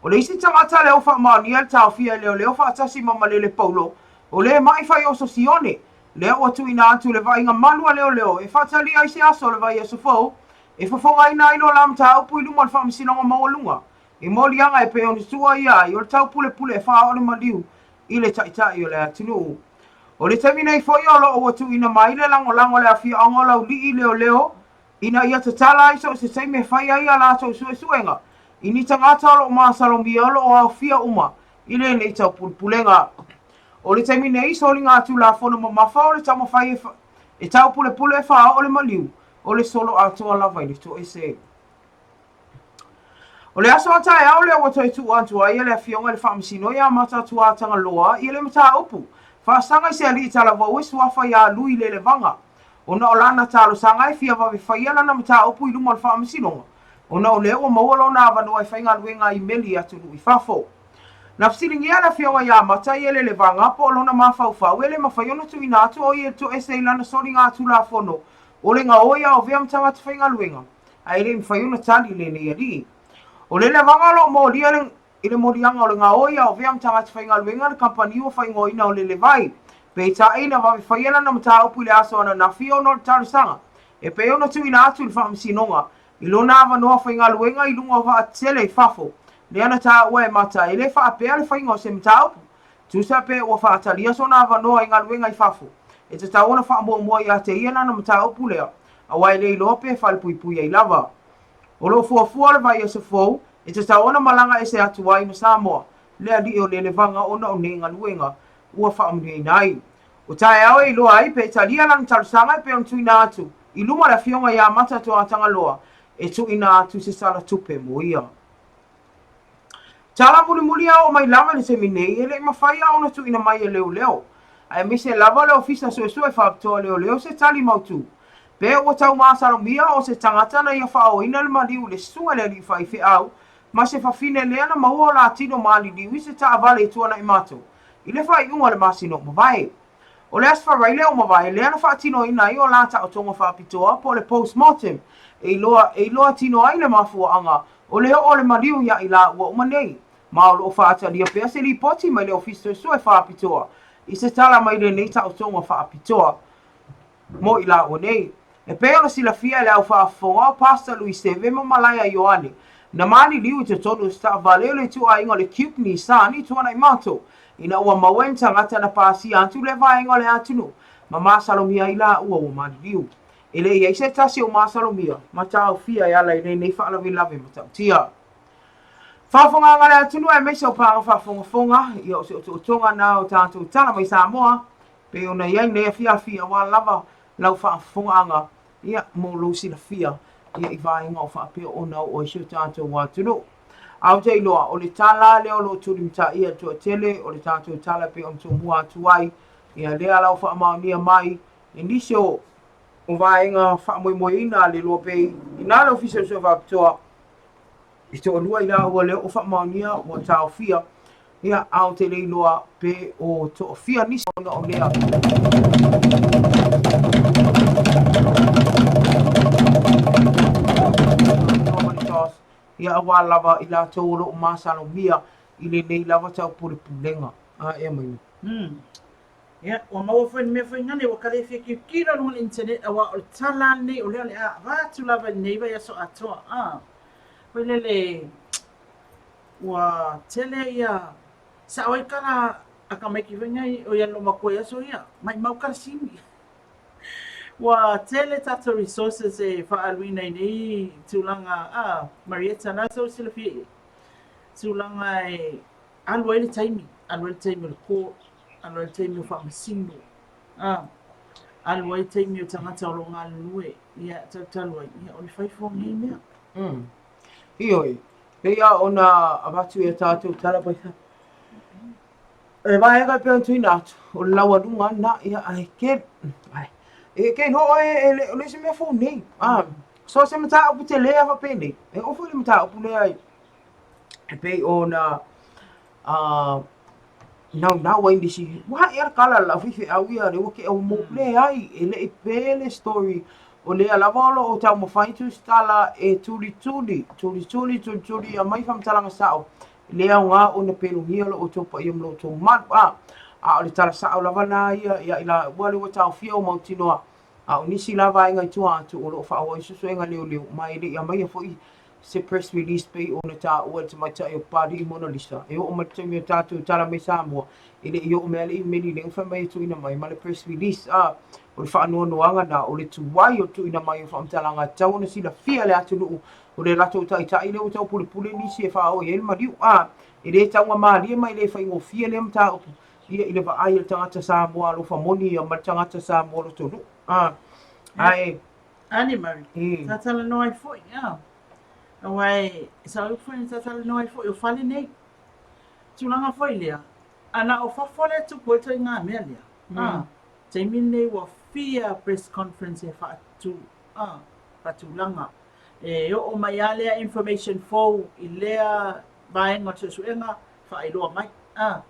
O le isi tagata lea ua faamaonia le taofia e leoleo faatasi ma Malele Paulo, o le ma'i fai-oso Sione, lea ua tuuina atu le vaaiga malu a leoleo e faatalia ai se aso o le vaiaso fou e fofogaina ai lo la mataupu i luma o le Faamasinoga Maualuga i moliaga e pei ona tuuaia ai o le taupulepule e faaoo le maliu i le Taitai o le atunuu. O le taimi nei foi o lo o ua tuuina mai le lagolago a le afioaga o Laulii i leoleo ina ia tatala ai so o se taimi e fai ai a latou suesuega i ni tagata o lo o masalomia o lo o aofia uma i lenei taupulepulega. O le taimi nei, soliga Tulafono mamafa o le taumafai e taupulepule e faaoo le maliu o le solo atoa lava i le toese. O le aso a taeao lea ua toe tuu atu ai e le Afioga i le Faamasino ia Mataatua Tagaloa ia le mataupu faasaga i se alii talavou e suafa ia Lui Lelevaga ona o lana talosaga e fia vave faia lana mataupu i luma o le Faamasinoga ona o lea ua maua lona avanoa e faigaluega ai i meli i atunuu i fafo. Na fesiligia le Afioga ia Mata i Lelevaga po o lona mafaufau e le mafai ona tuuina atu o ia i le toese i lana soligatulafono o le gaoi a ovea ma tagata faigaluega ae le i mafai ona tali lenei alii. O Lelevaga o lo o molia i le moliaga o le gaoi a ovea ma tagata faigaluega le kamupani ua faaigoaina o Lelevai. Peitai, na vave faia lana mataupu i le aso ananafi ona o le talosaga e pei ona tuuina atu i le faamasinoga i lona avanoa faigaluega i luga o vaatetele i fafo, lea na taua e Mata e le faapea le faiga o se mataupu. Tusa pe ua faatalia sona avanoa i galuega i fafo, e tatau ona faamuamua ia te ia lana mataupu lea, aua e le iloa pe falepuipui ai lava. O lo o fuafua le vaiaso fou e tatau ona malaga ese atu ai ma Samoa, le alii o Lelevaga ona o nei galuega ua faamanuiaina ai. O taeao e iloa ai pe talia lana talosaga e pei ona tuuina atu i luma le afioga ia Mata Toatagaloa e tuuina atu se sala tupe mo ia. Tala mulimuli a oo mai lava i le taimi nei, e le i mafai lava ona tuuina mai e leoleo, aemaise lava le Ofisa Suesue Faapitoa Leoleo se tali mautu. Pe ua tau masalomia o se tagata na ia faaooina le maliu i le susuga i le alii faifeau ma se fafine lea na maua o la tino maliliu i se taavale i Tuanaimato i le faaiuga o le masina ua mavae. O le Aso Faraile ua mavae lea na faatinoina ai o la taotoga faapitoa po o le post-mortem e iloa e iloa tino ai le mafuaaga o le oo o le maliu ia i laua uma nei, ma o lo o faatalia pea se lipoti mai le Ofisa Suesue Faapitoa i se tala mai lenei taotoga faapitoa mo i laua nei. E pei ona silafia e le au faafofoga o Pastor Louis Seve ma Malaia Ioane, na maliliu i totonu o se taavale o le ituaiga o le Cube Nissan i Tuanaimato, ina ua maua e ni tagata na pasia atu lea vaega o le atunuu ma masalomia ai laua ua maliliu. E le i ai se tasi o masalomia ma taofia e ala i lenei faalavelave matautia. Faafofogaaga a le atunuu aemaise o paaga faafogafoga, ia o se otootoga na o tatou tala mai Samoa, pei ona i ai nei afiafi aua lava lau faafofogaaga, ia, mo lou silafia. ia i vaega o faapea ona oo ai si o tatou atunuu. Ae ou te iloa, o le tala lea o lo o tulimataia e le toatele, o le tatou tala e pei ona tomua atu ai, ia lea la ua faamaonia mai e nisi o o vaega faamoemoeina a le Lua Bay, inā le Ofisa o le Suesuega Faapitoa, e toalua i laua lea ua faamaonia ua taofia, ia, a ou te le iloa pe o toafia nisi ona o lea. Ia aua lava i latou o lo o masalomia i lenei lava taupulepulega. A ea mai. Ia, ua maua foi le mea foi gane ua ka le fia tilotilo i luga o le internet aua o le tala lava lenei o lea o le a avatu lava i lenei vaiaso atoa. A, foi lele ua tele ia sao ai kala a tamaiti foi nei o ia loomatua i aso ia, maimau kalasini. Ua tele tatou resources e faaaluina i nei tulaga, a, Marietta, na sou silafia i ai, tulaga e alu ai le taimi, alu ai le taimi o le court, alu ai le taimi o faamasino, a, alu ai taimi o tagata o lo o galulue, ia, talutalu ai, ia, o le fai fua o nei mea. Ioe, pei lava ona avatu i a tatou tala mai E vaega e pei ona tuuina atu, o le laualuga lena, ia, ae ke, ae, e ke iloa oe e le o le isi mea fou nei. A, so se mataupu tele lava faapenei, e oo foi i le mataupu lea e pei ona a naunau ai nisi, ua haʻi lava le kala a le faifeau ia lea ua tea ua mou. Leai, e le i pe le story, o lea lava o lo o taumafai tusitala e tulituli, tulituli, tulituli e aumai faamatalaga sao, e le aoga ona pelugia lo outou paia ma lo outou mamalu. A, a o le tala sao lava lena ia ia i laua lea ua taofia ua mautinoa, a o nisi la vaega i tua atu o lo o faaauau ai suesuega leoleo, ma e le i aumaia foi se press release pei ona taua e le tamaitai o Papalii Monalisa. E oo mai le taimi o tatou tala mai Samoa, e le i oo mai lava le imeli lea ua fai mai e tuuina mai ma le press release. A, o le faanoanoaga lena, o le tuai o le tuuina mai o faamatalaga e tatau ona silafia e le atunuu o le latou taitai lea ua taupulepule nisi e faaoo i ai le maliu. A, e le taugamalie ma e le faigofie lea mataupu ia i le vaai a le tagata Samoa alofa moni ia ma le tagata Samoa lotonuu. A, ae Ani Mary, sa talanoa ai foi, a. Aua e, sa upu foi na ta talanoa ai foi o fale nei. Tulaga foi lea, a na o fafo lea tupu ai ituaiga mea lea, a. Taimi lenei ua fia press conference e faatu, a, faatulaga. E oo mai lava lea information fou i lea vaega o le suesuega, faailoa mai. A.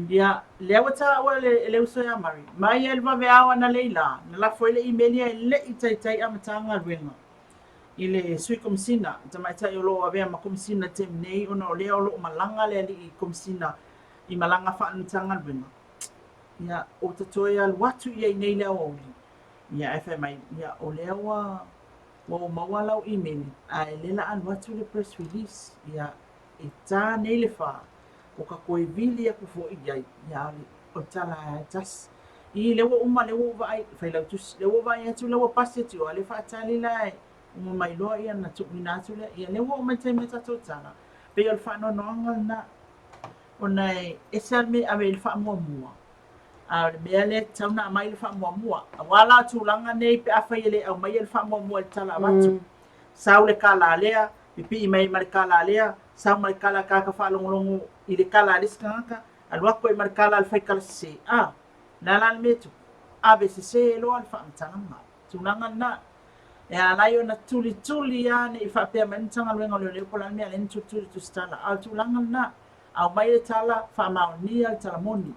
Ia, lea ua taua e le, e le uso ia Murray, mai ai le vaveao analeila, na lafo ai le imeli e le i taitai amata galuega i le Sui Komesina, le tamaitai o lo o avea ma Komesina i le taimi nei ona o lea o lo o malaga le alii Komesina i malaga faale-Matagaluega. Ia, ua ta toe alu atu i ai nei i le aoauli, ia ae fai mai, ia, o lea ua, ua ou maua lau imeli, ae lea la alu atu le press release, ia, e ta nei le fa, o ka toe vili aku foi i ai, ia a o le tala lava e tasi. I, lea ua uma, lea ua ou vaai, Failautusi, lea ua ou vaai atu, lea ua pasi atu i o, a o lea e faatali la e uma mai loa ia ona tuuina atu lea. Ia lea ua oo mai le taimi o tatou tala, pei o le faanoanoaga lena, ona e ese lava le mea e ave i ai le faamuamua, a o le mea lea e tatau ona aumai le faamuamua. Aua la o tulaga nei pe afai e le aumaia le faamuamua i le tala avatu, sau le kala lea, pipii mai ma le kala lea, sau ma le kala tagata faalogologo i le kala a le isi tagata, alu atu ai ma le kala a le faikala sese. A, le a la le mea e tupu? Ave sese loa le faamatalaga. Tulaga lena. E ala ai ona tulituli lava ne i faapea mai le Matagaluega o Leoleo po o le a le mea e ala ai ona tulituli tusitala. A o le tulaga lena, aumai le tala, faamaonia le tala moni.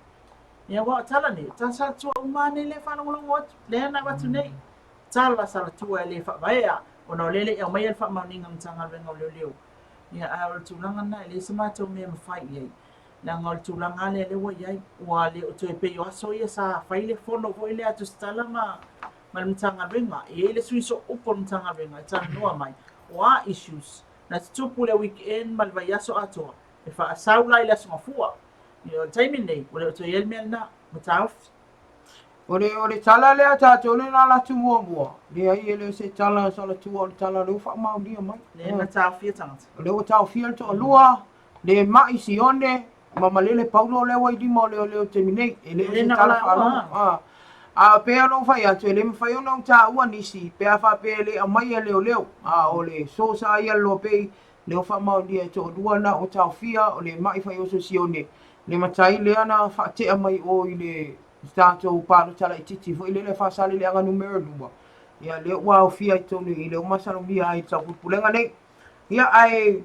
Ia aua o tala nei, o tala salatua uma lava nei lea e faalogologo atu, lea na avatu nei. Tala salatua e le faavaea ona o lea e le i aumaia le faamaoniga a le Matagaluega o Leoleo. Ia, ae o le tulaga lena, e leai se matou mea e mafai i ai, leaga o le tulaga lava lea lea ua i ai, ua le o toe pei o aso ia sa fai le fono foi lea a Tusitala ma ma le Matagaluega. E i ai le sui sooupu o le Matagaluega e talanoa mai, o a issues na tutupu i le weekend ma le vaiaso atoa, e faasau la i le Aso Gafua. Ia, o le taimi lenei, ua le o toe i ai le mea lena, ua taofi. O le, o le tala lea a tatou lea na alu atu muamua, leai e le o se tala salatua o le tala lea ua faamaonia mai. Lea na taofia tagata. O lea ua taofia le toalua, le ma'i Sione, ma Malele Paulo lea ua i lima o leoleo i le taimi nei. E le o se tala faalogo. A pei ona ou fai atu, e le mafai ona ou taua nisi pe a faapea e le aumaia e leoleo. A o le source lava ia a le Loa Pei, lea ua faamaonia e toalua na ua taofia, o le ma'i fai-oso sione, le matai lea na faatea mai o i le tatou palota laitiiti foi lele a Faasaleleaga numera 2, ia lea ua aofia i totonu i i, lea ua masalomia ai i le taupulepulega nei. Ia ae ou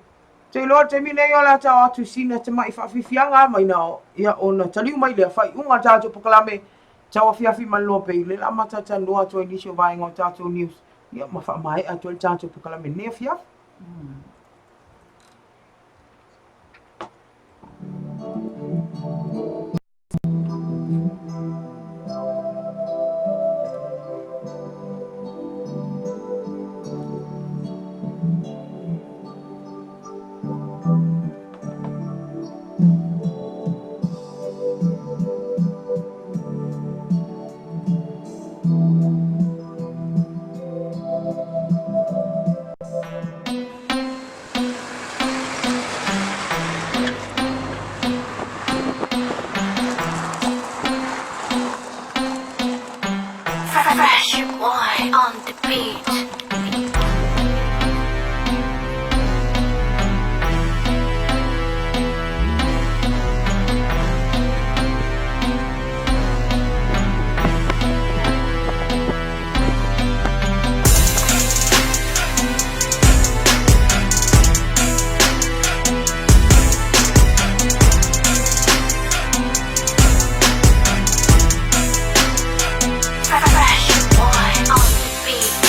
te iloa i le taimi nei o le a tao atu i sina tamai faafiafiaga mai na, ia ona taliu mai lea faaiuga o le tatou polokalame tauafiafi ma le Loa Pei, lea o le a matou talanoa atu ai i nisi o vaega o tatou news, ia ma faamaea atu ai le tatou polokalame i lenei afiafi. Fresh boy on the beat. Fresh boy on the beat.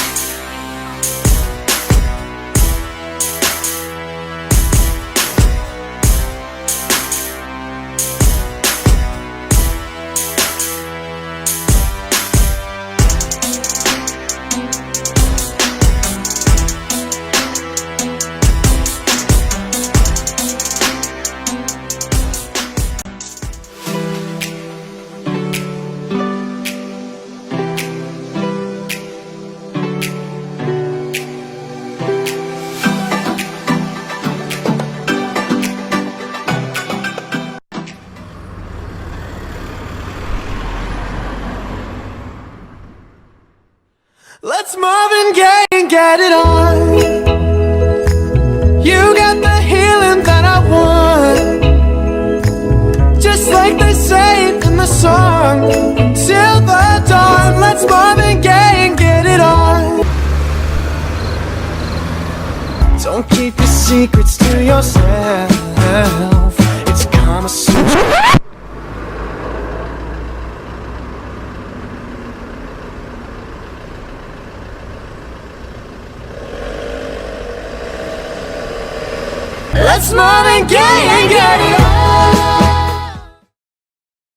Let's Marvin Gaye and get it on. You got the healing that I want. Just like they say in the song. Till the dawn, let's Marvin Gaye and get it on. Don't keep your secrets to yourself. It's Kama Sutra. Let's Marvin Gaye and get it on.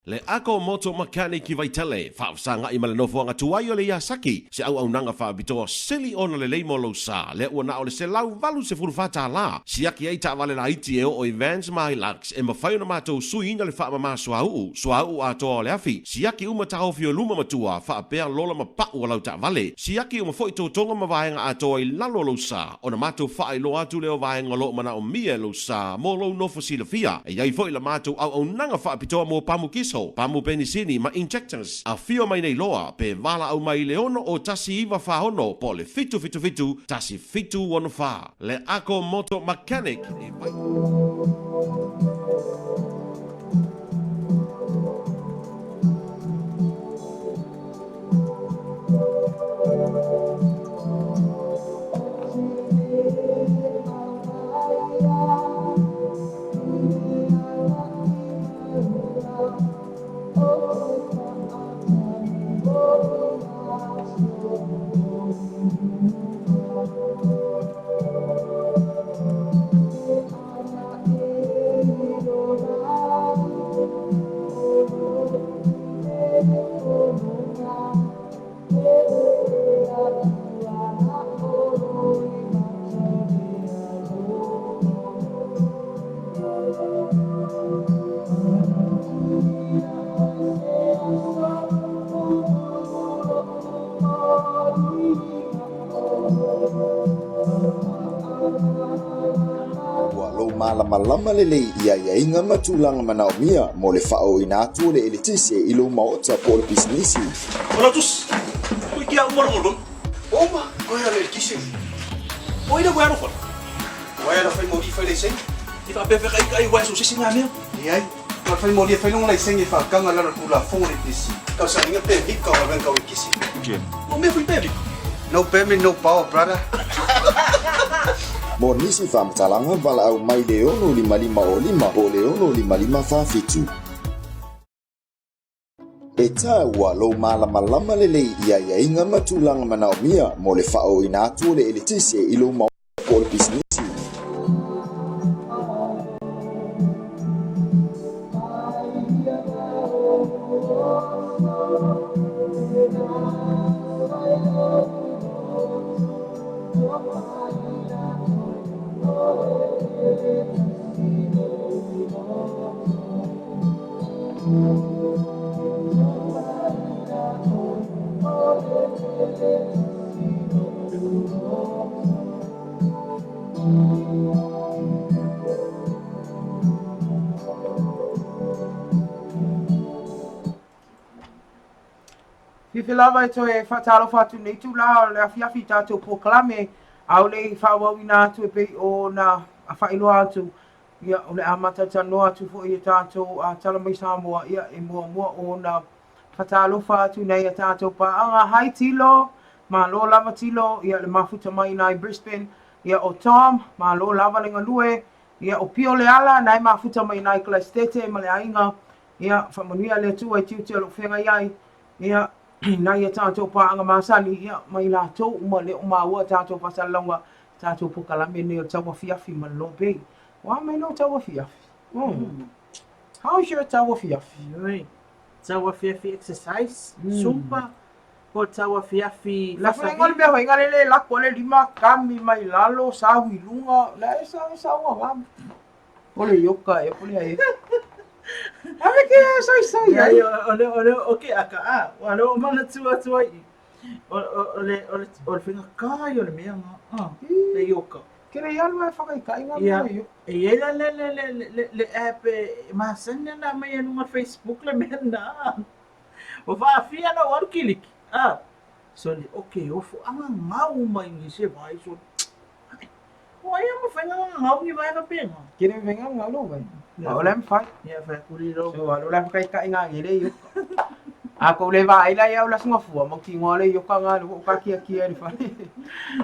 Le Ako Moto Mechanic i Vaitele, faafesagai ma le nofoaga tuai o le Yasaki, se auaunaga faapitoa sili ona lelei mo lou sa, lea ua na o le $184, siaki ai taavale laiti e oo i Vans ma Hilux, e mafai ona matou suiina le faamama suauu, suauu atoa o le afi, siaki uma taofi o luma ma tua, faapea lola ma pau o lau taavale, siaki uma foi totoga ma vaega atoa i lalo o lou sa, ona matou faailoa atu lea o vaega o lo o manaomia e lou sa mo lou nofo silafia. E i ai foi la matou auaunaga faapitoa mo pamu kiso, pamu penisini ma injectors. Afio mai nei loa pe valaau mai i le 6 01 46 po o le 777 1764. Le Ako Moto Mechanic e malamalama lelei i aiaiga ma tulaga manaomia mo le faaooina atu o le eletise i lou maota po o le pisinisi. O lau tusi, ui kia uma lou lou. Uma, koe a le eletise. O ina koe alofa. O ai ala fai moli fai laisene. I faapea whakaika ai wae so sisi ngā mea. Leai, na fai moli e fai longa laisene e whakanga lalo tulafono le eletise. Tausaga permit ka o ka o eletise. O mea fai permit. No permit, no power, brother. Mo nisi faamatalaga, valaau mai le 655 po o le 65547. E taua lou malamalama lelei i aiaiga ma tulaga manaomia mo le faaooina atu o le eletise i lou maota po o le pisinisi. Fiafia lava e toe faatalofa atu i lenei itula o le afiafi i tatou polokalame, ʻaʻole i faaauauina atu e pei ona faailoa atu, ia, o le a matalatalanoa atu foi e tatou a Tala Mai Samoa, ia, e muamua ona faatalofa atu i nai a tatou paaga. Hi Tilo, malo lava Tilo, ia, le mafuta mai i Brisbane, ia, o Tom, malo lava le galue, ia, o Pio Leala, na e mafuta mai i Kalasetete ma le aiga, Ia, faamanuia le Atua i tiute o lo o feagai ai, ia, i nai a tatou paaga masani, ia, ma i latou uma le o maua a tatou faasalalauga, tatou polokalame nei o le tauafiafi ma le Lobei. Ua a mai lou tauafiafi? Mm. How's your tauafiafi? Oi, tauafiafi exercise, zumba, po o tauafiafi La fai le mea fai le le lako le lima kami mai lalo sau i luga la e sau sau ga O le yoga e pule ai. Ave ke sai sai ai. O le o le o ke aka a. Wa le o mana tu atu ai. O o le o le o le whenga kai o le mea nga. Ah, le yoga. Ke le alu e whakaikai ngā mea yoga. E iai la le le le le le app e masani ana mai e luga Facebook le mea na. Ua faafia na o alu kiliki. Ah. So le okay ofo anga ngau mai ni se vai so. O ai a mawhai ngā ngau ni vai whapenga. Ke le whai ngau ngau vai. A o le mwhai. Ia whai kuri rau. So alo la whakai kai ngā ngere yoka. A ko le vai la ia o la sunga fua mo ki ngā le yoka ngā le ka kia kia le whare.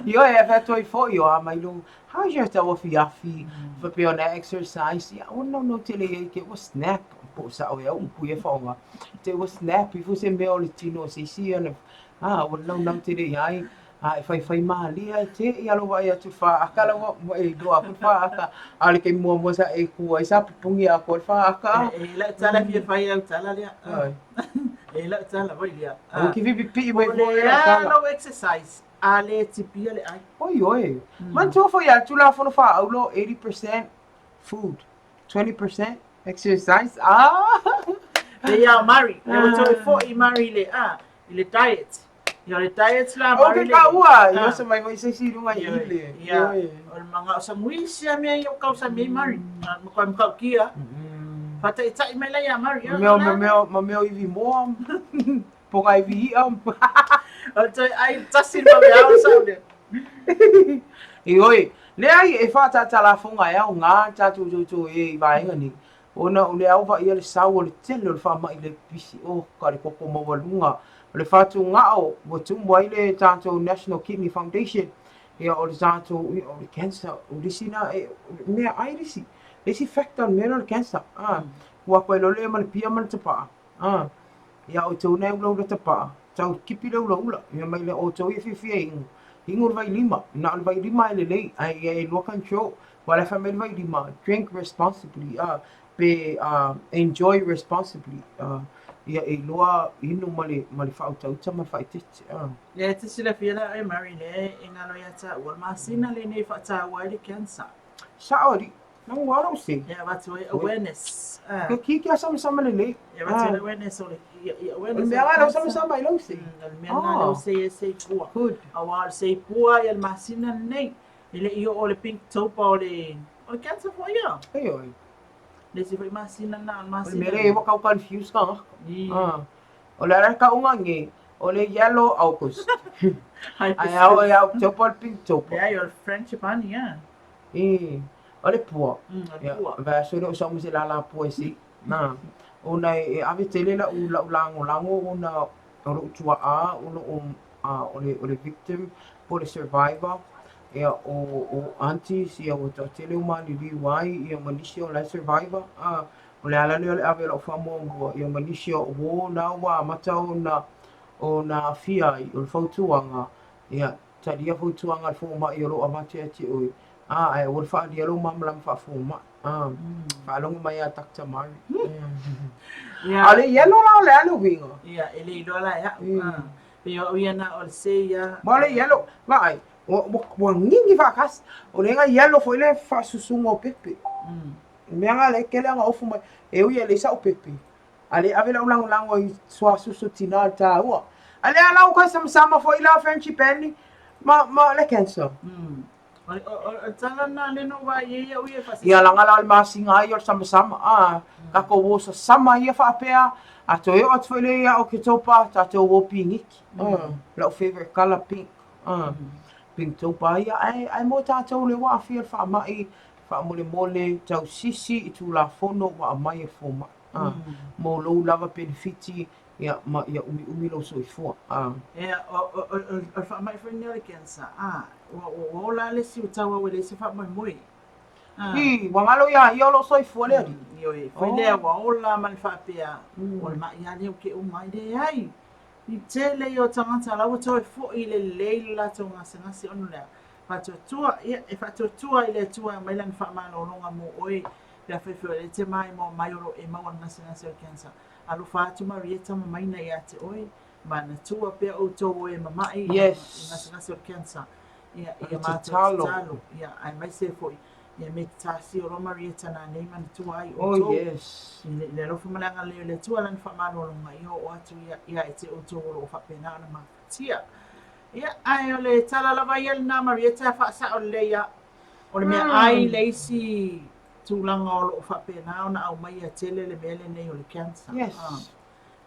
Io e whai toi fo io a mai lu. How's your tawa fiafi? Whape o na exercise. Ia o no no tele ia ke o snap. Po sa o ia upu e whaonga. Te o snap i fu se mea o le tino se isi ana. Ah, o nau nau tele ia ai. A e whaiwhai mālie ai te i alo vaai atu whaaka lawa e iloa aku whaaka a le taimi muamua sa e ku ai sa pupungi a koe whaaka. E lau tala fia whai au tala lea. E lau tala vai lea. O ki whipi pii mai foi lau tala. O le exercise a le tipia le ai. Oi oi. Manatua foi a le Tulafono Faaaulo 80% food, 20% exercise. Ah! Te ia Mari, e o toe foi Mari le a, i le diet. Ia o le diet la O ke kaua, i osa mai foi se isi i luga i le. Ia, o le manga o samuisi a mea i o kausa mea i Mari. Ma koe mkau kia. Whataitai mai la ia Mari. Ma mea, ma mea, ma mea iwi moa. Po ngā iwi i'a. O le toe ai tasi ma mea o sau lea. Ioe, leai e whātātalafonga e ao ngā tātou tōtō e i vaenga nei. Ona o le ao vaaia le sao o le tele o le faamai le pipisi o ka le koko maualuga o le fatugao ua tumu ai le tatou National Kidney Foundation ia o le tatou ia o le cancer o le isi na e mea ai le isi le isi factor o le mea lea o le cancer a ua koe loa le ma le pia ma le tapaa a ia outou na e ulaula tapaa tau kipi le ulaula ia mai le outou ia fiafia e inu inu le vailima na o le vailima e lelei ae ia e lua control Ua le fai mai le vailima, drink responsibly, a, pe enjoy responsibly, a, ia e iloa inu ma le, ma le faautauta ma le faaeteete, a. Lea te silafia la oe Mary lea e ngalo ia taua le masina lenei e faataua ai le cancer. Sao alii, na ua lou se. E avatu ai awareness. A. Ke ki kia samasama lelei. E avatu ai awareness o le, ia, ia awareness. O le mea la lou samasama ai lou se. O le mea na lou se e seipua. Good. Aua o le seipua ia le masina lenei. E le i oo le Pinktober o le O le cancer foi ia. Ioe. Le isi foi masina lena, o le masina. O le mea lea ua kau confuse ka. Ah. O le ala kauga nge, o le yellow August. Ae ao e October le Pinktober. Leai, o le frangipani ia. I, o le pua. O le pua. Vaiaso lea o sau ma se lala pua e sii. Na, ona e ave tele lau, lau lagolago ona o lou tuaa o lo o, o le, o le victim po o le survivor ia o, o aunties ia ua toatele ua maliliu ai ia ma nisi o la e survivor. A, o le ala lea o le ave o lau faamuamua ia ma nisi o uō na ua amata ona, ona aafia ai. O le fautuaga, ia, talia fautuaga a le fomai o lo o avatu ia te oe, a, ae aua le faaalia lou malamalama faafomai. A, faalogo mai ia Doctor Murray. Ia. A o le yellow la o le a le uiga? Ia, e le iloa la e au. A, pei o au ia na o le se ia. Ma o le yellow, vaai, ua, ua, ua gigi faatasi. O le ga yellow foi le faasusuga o pepe. Le mea lena lea e tele ona ofu mai, e ui e leai sau pepe, a le ave lau lagolago i suasusu tina o le taua. A lea la ua toe samasama foi la frangipani ma, ma le cancer. O le tala lena lea na ou vaai ai au ia e faasese. Ia leaga la o le masina lava ia o le samasama, a, tatou o sasama ia faapea, a toe oo atu foi lea ia Oketopa, tatou o piniki, a, lau favourite colour pink, a, Pinktober ia, ae, ae mo tatou lea ua aafia i le faamai, faamolemole, tausisi i Tulafono ua aumai e le fomai, a, mo lou lava penefiti, ia, ma ia umiumi lou soifua, a. Ia, o le faamai foi lenei o le cancer, a, ua ola lava le isi ua tauau e leai se faamoemoe. A. Ii, ua galo ia ia o loo soifua le alii. Ioe, foi lea ua ola ma le faapea, o le mai lava lea ua ke uma ai. Leai, i tele ia o tagata la ua toe foi i le lelei le latou gasegase ona o le a? Faatuatua, ia, e faatuatua i le Atua e aumai Lana faamalologa mo oe, pe afai foi o lea e te maimoa mai o lo o e maua le gasegase o le cancer. Alofa atu Marieta ma Maina ia te oe, manatua pea outou o e mama'i i le gasegase o le cancer. Ia, ia matou tatalo, ia, aemaise foi, ia me te tasio loa Marieta nanei manatua ai outou. Oh, yes. I le alofa ma le agalelei o le Atua Lana faamalologa, ia oo atu ia, ia te outou o lo o faapena ona mafatia. Ia, ae o le tala lava ia lena Marieta e faasao lelei lava. O le meaai le isi tulaga o lo o faapena ona aumaia tele le mea lenei o le cancer. Yes.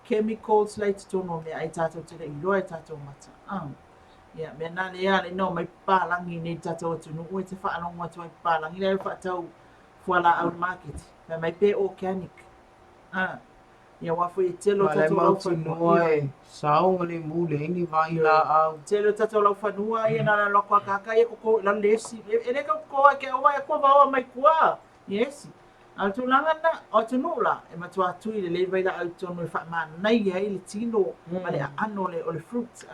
Chemicals la i totonu o meaai tatou te le i iloa e tatou mata. Ia, mea na lea ala ai ona omai papalagi i nei i le tatou atunuu e te faalogo atu ai papalagi la e faatau fualaau i le maketi. Fai mai pe organic. Ia aua foi e tele o tatou laufanua. Mautinoa e saogalemu leai ni vailaau. Tele o tatou laufanua ia na ona alu atu akaka ia koko i lalo le esi. E le tau koko ai ke aua e kua vaoa mai tua i esi. A o le tulaga lena, o atunuu la, e matua tui lelei vailaau i totonu e faamanaia ai le tino ma le aano o le fruit.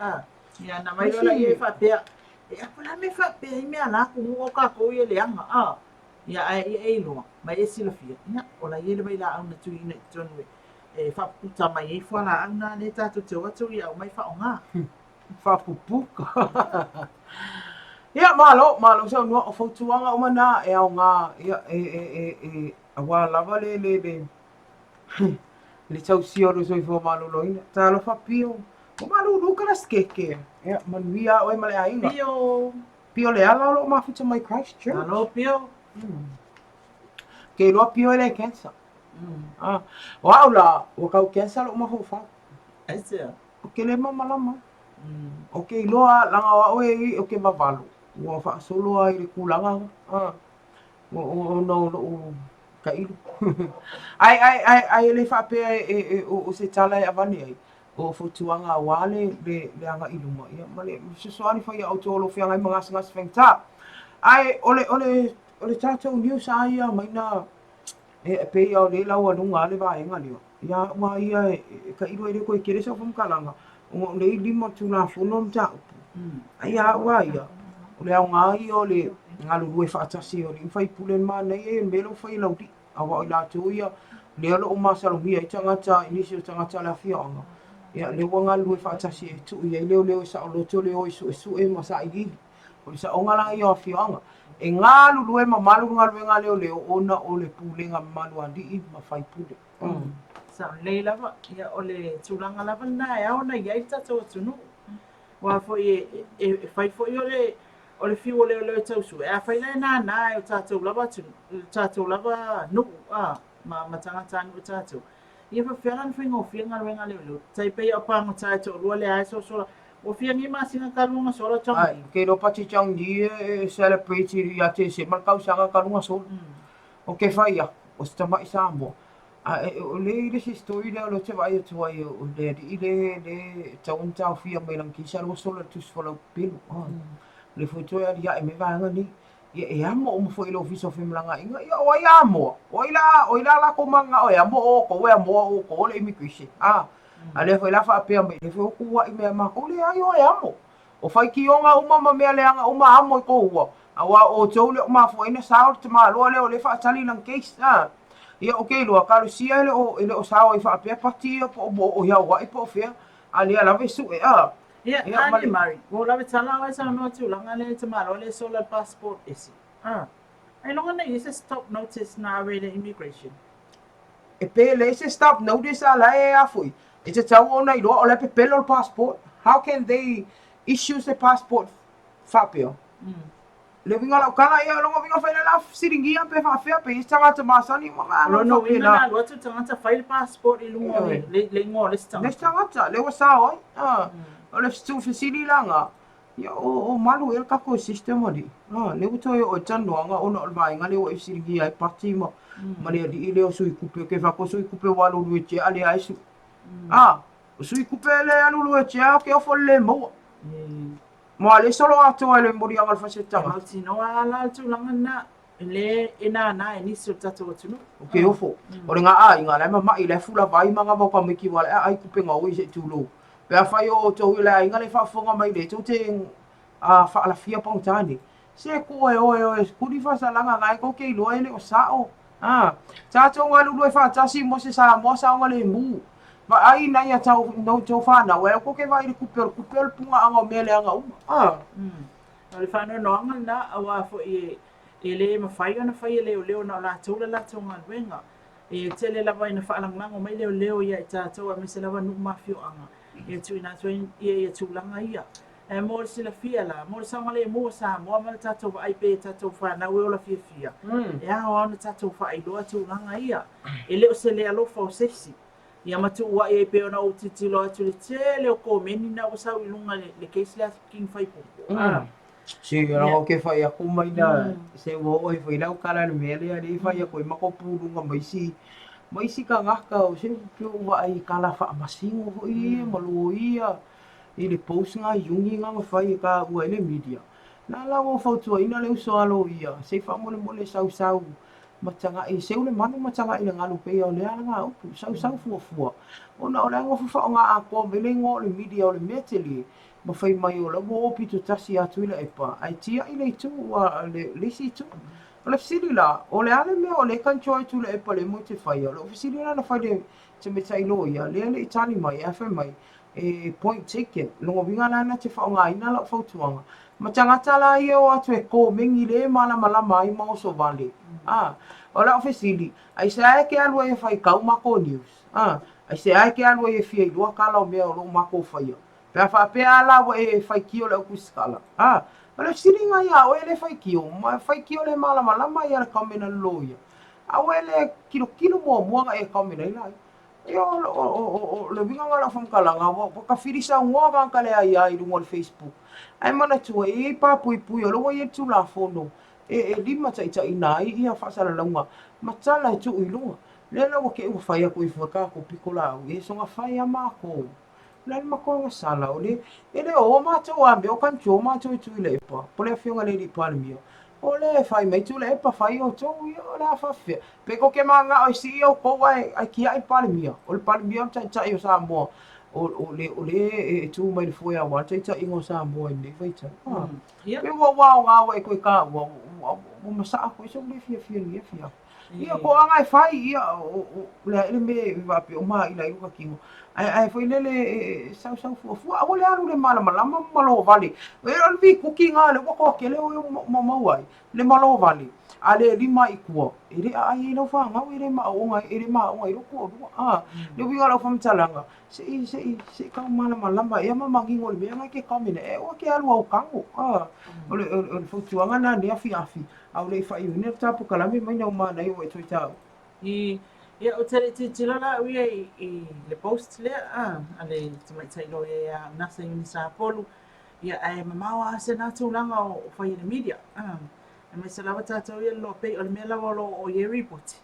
Ia na mai loa laia e faapea, e a po o le a le mea e faapea ai mea la atunuu o tatou ia e leaga. Ia, ae ia e iloa, ma e silafia, ia, o la e i ai le vailaau na tuuina i totonu e faapuputa mai ai fualaau na lea tatou te o atu ia aumai faaaoga. Faapupuka. Ia, malo, malo saunoa. O fautuaga uma na e aoga, ia, e, e, e, e, aua lava le, le, le, le tausia o le soifua maloloina. Talofa Pio. Ua malulu ka lasikeke. Ia, manuia oe ma le aiga. Pio. Pio Leala o lo o mafuta mai Christchurch. Malo Pio. Ke iloa Pio e le cancer. Ah, o au la, ua kau cancer lo'u mafaufau. Aisea? Ou te le malamalama. Ou te iloa leaga o au e ou te vavalo, ua faasolo lava i le tulaga ah, ona o lo'u tailo. Ae, ae, ae, ae le faapea e, e, o se tala e avane ai, o fautuaga aua le, le, le agai i luma, ia, ma le fesoasoani foi iā outou o lo o feagai ma gasegase faigata. Ae o le, o le, o le tatou news lava ia mai na, e pei lava o lea e laualuga lava le vaega lea, ia au lava ia e tailo e le toe tele sau faamatalaga, ona o lea e i lima o le Tulafono le mataupu. Ae ia au lava ia, o le aoga ia o le galulue faatasi o alii ma faipule, manaia ia o le mea lea ua fai e Laulii. Aua o i latou ia, lea o lo o masalomia ai tagata i nisi o tagata o le afioaga, ia lea ua galulue faatasi e tuu i ai leoleo e saoloto le o e suesue ma sailiili. O le saoga la ia o afioaga, e galulue mamalu le galuega a leoleo ona o le pulega mamalu a alii ma faipule. Sao lelei lava, ia o le tulaga lava lena e ao ona i ai le tatou atunuu. Aua foi e fai foi o le. O le fiu o leoleo e tau sue, afai la e nānā e o tātou lava atunuu, o tātou lava nuu, ā, ma, ma tagata-nuu tātou. Ia faapefea la ona faigofie galuega a leoleo? Tai pei a o pagota e toalua lea e sosola. Ua fia nei masina talu ona sola Chong Ni. Ke iloa pati Chong Ni e celebrate ia Tesema le tausaga talu ona sola. O ke fai aku, o se tama'i Samoa. Ae o le i le isi story lea o lea ou te vaai atu ai o le alii le le e tatau ona taofia mai lana kisa lea ua sola i le tusi folau pepelo. O lea foi toe aliae mai vaega nei. Ia e amo uma foi i le Ofisa o Femalagaaiga. Ia o ai a amoa? O ai la, o ai la latou mananao e amo o outou e amoa o outou o le immigration? A, a lea foi la faapea mai, lea foi ua tuuai mai ia matou, leai o e amo. O faitioga uma ma mea leaga uma amo i tou ua, aua o outou lea ua mafua ai ona sao le tamaloa lea o lea e faatali lana case. A, ia ou te iloa, talosia e le o, e le o sao ai faapea pati ia po o ua oo i Hawaii po o fea, a lea lava e sue, a. Ia, Ia, ma le. Mari, ua ou lawe tala oe saunoa tulaga lea i tamaloa lea sola le passport ese. A. Ailoga na i ai se stop notice na ave i le immigration? E pe leai se stop notice a la e a foi, e tatau ona iloa o la e pepelo le passport. How can they issue se passport faapea? Le uiga o lau tala, ia o lona uiga foi lea la fesiligia pe faafea pe i ai se tagata masani ma O lona uiga na alu atu le tagata fai le passport i luga o le igoa o le isi tagata. Le isi tagata, lea ua sao ai. O le tuufesili la na, ia o malu ea le tatou system alii? Lea ua toe oo i le talanoaga ona o le vaega lea ua e fesiligia ai Pati ma le alii lea o Sui Kupe, ke fai atu o Sui Kupe ua alualu e tia a lea ai sui. O Sui Kupe lea e alualu e tia o ke ofo le le maua. Ma le solo atoa i le moliaga o le fasetanga. E mautinoa lava la le tulaga lena, le e nānā e nisi o le tatou atunuu. O ke ofo, o le ga aiga la e mama'i la e fula vai ma gava o ka maiki wa la e aai kupe gaoi se i tulou. Pe afai o outou i le aiga le e faafofoga mai le tou te a faalafia pagota nei. Se ku e oe oe kuli faasalaga ga e tou te iloa e le o sa'o. A tatou galulue faatasi mo se Samoa saogalemu. Vaai nai a tau no tou fanau ae aua ke vaai i le kupe o le kupe o le pugaaga o mea leaga uma. A. O le faanoanoaga lena aua foi e le mafai ona fai e leoleo na o latou le latou galuega. E tele lava ina faalagolago mai leoleo ia i tatou aemaise lava nuu ma afioaga e tuuina atu ai ia tulaga ia. Ae mo le silafia la, mo le saogalemu o Samoa ma le tatou vaai pea i a tatou fanau e ola fiafia, e ao lava ona tatou faailoa tulaga ia. E le o se le alofa o se isi. Ia ma tuuai ai pei ona ou tilotilo atu i le tele o komeni na ua sau i luga i le case lea a King Faipupu. Se ua ou ke fai aku mai na se ua oo ai foi lau tala i le mea lea lea i fai aku ai matou puluga ma isi ma isi tagata o se pei ua vaai i tala faamasino foi ia ma loia i le post na iuni na na fai e taua ai le media. Na la ua fautuaina le uso a loia se i faamolemole sausau ma tagai seu le manu ma tagai le galu pei o lea lana upu sausau fuafua ona o la e nofo faaaoga atoa mai le igoa o le media o le mea tele ma fai mai o la ua o pito tasi atu i le epa ae tiai le itu ua le isi itu. O le fesili la, o le a le mea o lea e control e Tuilaepa lea mo te faia? O lou fesili la na fai i le tamaitai loia lea e le i tali mai ae fai mai e point taken. Lona uiga la na te faaaogaina lau fautuaga ma tagata la ia e o atu e komeni le malamalama ai ma oso vale. A, o lau fesili, aisea e te alu ai e faitau matou news? A, aisea e te alu ai e fia iloa tala o mea o lo o matou faia? Pe a faapea lava la ua e faitio i le au tusitala, a, o le fesiliga iā oe le faitio, ma faitio le malamalama ia le comment a le loia, aua e le tilotilo muamua ona e comment ai laia. Ia, o le uiga lena o lau faamatalaga, ua tafili saunoa tagata le aia i luga o le Facebook. Ae manatua, e i ai papuipui, o lea ua i ai le Tulafono e limataitaiina ai ia faasalalauga ma tala e tuu i luga. Lea la ua te i ua fai atu ifo e tatou pitolaau, e soona fai lava matou. O le a le matou agasala, o le, e le o matou a mea o control matou e Tuilaepa, po o le afioga i le alii Palemia, o le fai mai Tuilaepa fai outou, ia o le a faafefea? Pe tou te mananao e sii outou ae, ae tiai le Palemia, o le Palemia o le Taitai o Samoa, o, o le, o le e tu mai i le foe aua le taitaiga o Samoa i lenei vaitau. Ah, Pe ua, ua aoga ua e toe taua, ua, ua masaa foi sou le fiafia i lenei afiafi. Ia, ko anga e fai, ia, o le a ea le mea e faapea o maila ai lota tino. Ae, ae foi lele e sausau fuafua, aua le alu le malamalama ma malo vale. E o le vikuki na lea ua toatele o e maumau ai, le malo vale. A le lima i tua, e le aai ai lau fanau, e le maaoga ai, e le maaoga ai lou toalua. A, le uiga o lau faamatalaga, se i, se i, se i tau malamalama ea ma manino i le mea lena e te comment ai, e aua e te alu au tago. A, o le, o le fautuaga lena i lenei afiafi, a o le i faaiuina le ta polokalame mai na manaia ua e toe taua. I, ia, ou te le i tilotilo la au ia i, i le post lea a, a le tamaitai loia ia Unasa Eunice Apolu, ia, ae mamao lava se na tulaga o, o fai e le media, a, aemaise lava tatou ia le loa pei o le mea lava o lo o oo i ai ripoti,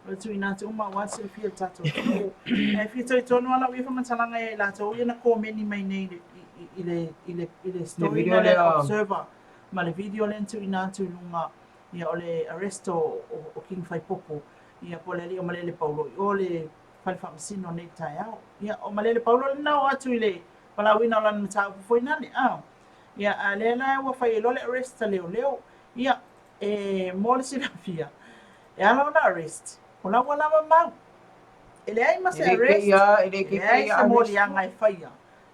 o le tuuina atu uma aua le silafia e le tatou atunuu. Ae fia talitonu lava lau ia faamatalaga ia i latou ia na komeni mai nei i le, i, i le, i le, i le story lea lea le Observer ma le video lea na tuuina atu i luga ia o le arrest o, o, o King Faipopo, ia po o le alii o Malele Paulo i o le fale faamasino nei i le taeao. Ia, o Malele Paulo lena o atu i le valaauina o lana mataupu foi nane, a. Ia, a lea la ua fai ai loa le arrest a leoleo. Ia, e mo le silafia, e ala ona arrest, o la ua lava mau. E leai ma se arrest, e leai se moliaga e faia,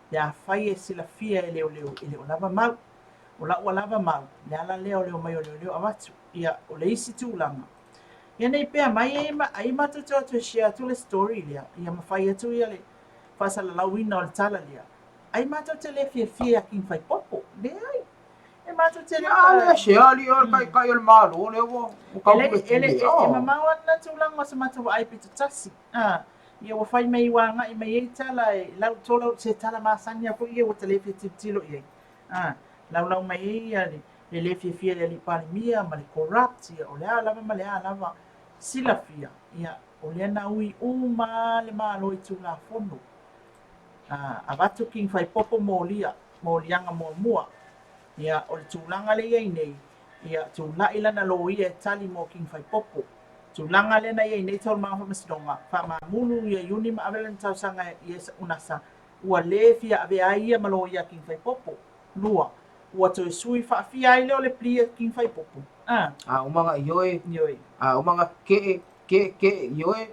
pe afai e silafia e leoleo e le o lava mau. O la ua lava mau, le ala lea o le omai o leoleo avatu. Ia, o le isi tulaga, ia nei pea mai ai, ai matou te o atu e share atu le story lea, ia ma fai atu ia le faasalalauina o le tala lea. Ai matou te le fiafia ia King Faipopo. Leai. E matou te le Ia, a le share alii o le taitai o le Malo lea ua tau pule. E, e mamao lava lena tulaga o se matou vaai pitotasi. A, ia ua fai mai ua agai mai ai tala e lau tolau se tala masani lava foi ia ua ta le fia tilotilo i ai. A, laulau mai ai ia le, le le fiafia i le alii Palemia ma le corrupt, ia o le a lava ma le a lava. Silafia, ia, o lea na ui uma le Malo i Tulafono. A, avatu King Faipopo molia, moliaga muamua. Ia, o le tulaga lea i ai nei, ia, tulai lana loia e tali mo King Faipopo. Tulaga lea na i ai nei taualumaga faamasinoga, faamamulu ia Iuni ma ave lana talosaga i Unasa ua le fia avea ai ia ma loia a King Faipopo. Lua, ua toe sui faafia ai lea o le plea a King Faipopo. A. A uma na ioe. Ioe. A uma na ke'e, ke'e, ke'e, ioe.